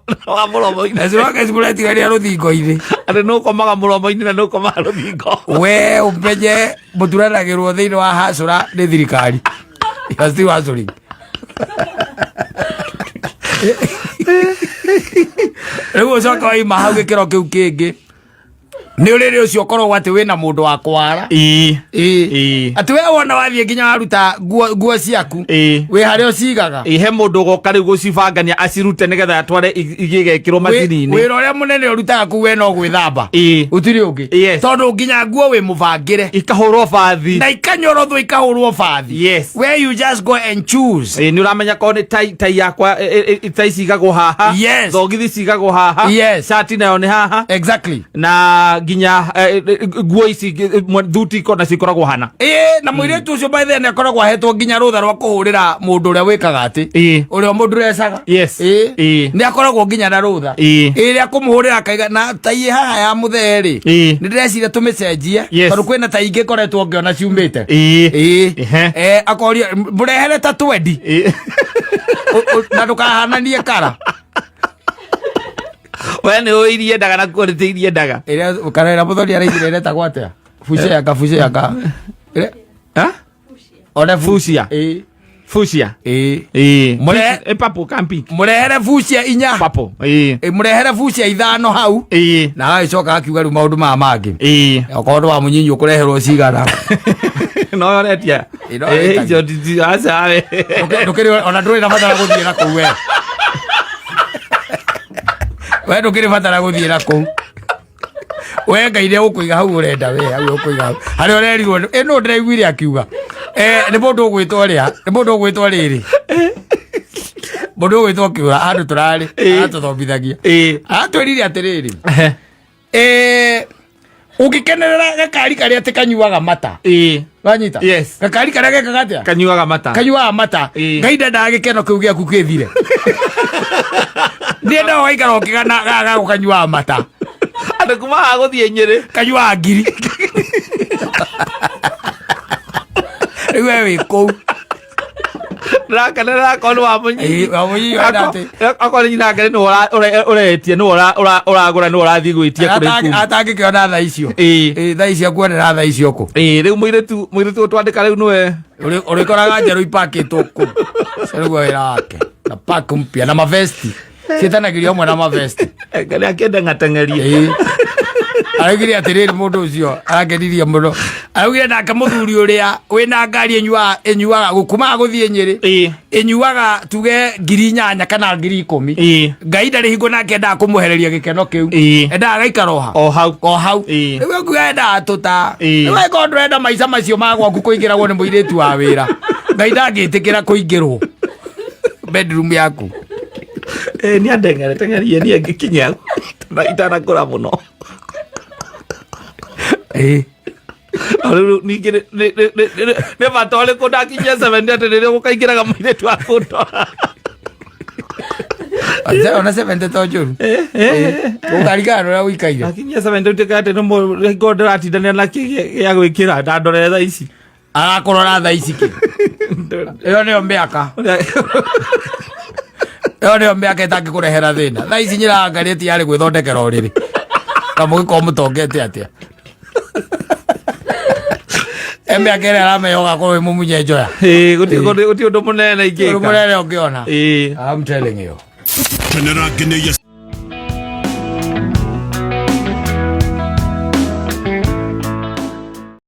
mũromo-inĩ. As long as mũretirania rũthingo-inĩ. Atĩ nĩ ũkomaga mũromo-inĩ na nĩ ũkomaga rũthingo. We ũmenye mũturanagĩrwo thĩinĩ wa hacũra nĩ thirikari. You are still hustling. Rĩu ũcoke waima hau gĩkĩro kĩu kĩngĩ nĩ ũrĩrĩ ũcio ũkoragwo atĩ wĩna mũndũ wa kwara. Ĩĩ. Ĩĩ. Ĩĩ. Atĩ we wona wathiĩ nginya waruta nguo ciaku Ĩĩ. wĩ harĩa ũcigaga. Ĩĩ, he mũndũ ũgoka rĩu gũcibangania acirute nĩgetha atware igĩgekĩrwo macini-inĩ. Wĩra ũrĩa mũnene ũrutaga kũu we no gwĩthamba. Ĩĩ. Gũtirĩ ũngĩ. Yes. Tondũ nginya nguo wĩ mũbangĩre. Ikahũrwo bathi. Na ikanyorothwo ikahũrwo bathi. Yes. Where you just go and choose. Ĩĩ, nĩ ũramenya korwo nĩ tai yakwa tai cigagwo haha. Yes. Thogithi cigagwo haha. Yes. Cati nayo nĩ haha. Exactly. Na nginya nguo ici thuti na cikoragwo hana. Ĩĩ, na mũirĩtu ũcio by then akoragwo ahetwo nginya rũtha rwa kũhũrĩra mũndũ ũrĩa wĩkaga atĩ. Ĩĩ. Ũrĩa mũndũrecaga. Yes. Ĩĩ. Ĩĩ. Nĩ akoragwo nginya na rũtha. Ĩĩ. Ĩĩ, rĩa kũmũhũrĩra akaiga na tai haha ya mũthee rĩ. Ĩĩ. Nĩ ndĩreciria tũmĩcenjie. Yes. Tondũ kwĩna tai ingĩ ngoretwo ngĩona ciumĩte. Ĩĩ. Ĩĩ. Ehe. Akoria mũrehere ta twendi. Ĩĩ. Na ndũkahananie kara. We nĩ ũĩ iria endaga na quality iria endaga. Ĩrĩa kana ĩrĩa mũthoni araigire ĩretagwo atĩa? Fuchsia ka fuchsia ka. Ĩrĩa Ha? One Fuchsia. Ĩĩ. Fuchsia. Ĩĩ. Ĩĩ. Mũrehe- Ĩ purple ka pink? Mũrehere fuchsia 4. Purple. Ĩĩ. Ĩ, mũrehere fuchsia 5 hau. Ĩĩ. Na agagĩcoka akiuga rĩu maũndũ maya mangĩ. Ĩĩ. Okorwo ndĩ wa mũnyinyi ũkũreherwo cigana. No ũretia. Ĩ, no Ĩ, wĩtagia. icio aca we. Ndũkĩrĩ ona ndũrĩ na bata wa gũthiĩ na kũu we. We ndũkĩrĩ bata na gũthiĩ na kũu. We Ngai nĩ egũkũiga hau ũrenda we hau ũkũiga hau. Harĩa ũrerirwo ĩ nũ ndĩraiguire akiuga. Nĩ mũndũ ũgwĩtwo rĩa, nĩ mũndũ ũgwĩtwo rĩrĩ. Mũndũ ũgwĩtwo kĩũra handũ tũrarĩ, aratũthomithagia. Ĩ. Aratwĩrire atĩrĩrĩ. Ehe. Ũngĩkenerera gakari karĩa atĩ kanyuaga mata. Ĩ. Wanyita? Yes. Gakari karĩa gekaga atĩa? Kanyuaga mata. Kanyuaga mata. Ĩ. Ngai ndendaga gĩkeno kĩu gĩaku gĩthire. Ndiendaga ũgaikara ũkĩgana gaka gakanyuaga mata. Andũ kuma haha gũthiĩ Nyĩrĩ. Kanyuaga ngiri. Rĩu we wĩ kũu. Ndĩrakenerera akorwo nĩ wa mũnyinyi. Ĩ, wa mũnyinyi wenda atĩ. Akorwo nĩ nyina nake nĩwe ũretia nĩwe ũragũra nĩwe ũrathiĩ gwĩtia kũrĩ ikundi. Atangĩkĩona thaa icio. Ĩ. Ĩ, thaa icio akuonera thaa icio kũ? Ĩ, rĩu mũirĩtu ũtwandĩka rĩu nĩwe. Ũrĩkoraga njerũ ipakĩtwo kũ? Ũcio nĩguo wĩra wake. Na pack mpya na mavesti. Ciĩtanagĩrio hamwe na mavesti. Ngai akĩenda ng'ateng'erie. Ĩ. Araugire atĩrĩrĩ mũndũ ũcio arakenirie mũno. Araugire nake mũthuri ũrĩa wĩna ngari ĩnyuaga gũkumaga gũthiĩ Nyĩrĩ. Ĩ. Ĩnyuaga tuge 8,000 kana 10,000. Ĩ. Ngai ndarĩ hingo nake endaga kũmwehereria gĩkeno kĩu. Ĩ. Endaga agaikara o ha. O hau. O hau. Ĩ. Rĩu akuga endaga tũta. Ĩ. Rĩu angĩkorwo ndũrenda maica macio ma gwaku kũingĩragwo nĩ mũirĩtu wa wĩra. Ngai ndangĩtĩkĩra kũingĩrwo bedroom yaku. Ĩ, nĩ andeng'ere teng'erie niĩ ngĩkinya itanakũra mũno. Ĩ. Na rĩu ningĩ nĩ bata ũrĩkũ ndakinyia 70 atĩ rĩrĩa gũkaingĩraga mũirĩtu wa kũndora. Ona 70 to njũru. Ũkarigana na ũrĩa ũikaire. Ndakinyia 70 ũtuĩke atĩ nĩ ngorwo ndĩratindanĩra na kĩ gĩa gwĩkĩra ndandorere thaa ici. Arakũrora thaa ici kĩ? Ĩyo nĩyo mĩaka. Ĩyo nĩyo mĩaka ĩtangĩkũrehera thĩna. Thaa ici nyĩrangarĩtie yarĩ gwĩthondekera ũrĩrĩ. Na mũgĩkorwo mũtongete atĩa? E mĩaka ĩrĩa aramenya ũgakorwo wĩ mũmunye njoya. Ĩ, gũtirĩ ũndũ mũnene Ũndũ ingĩka. mũnene ũngĩona. Ĩ. I'm telling you. Kenera ngenĩia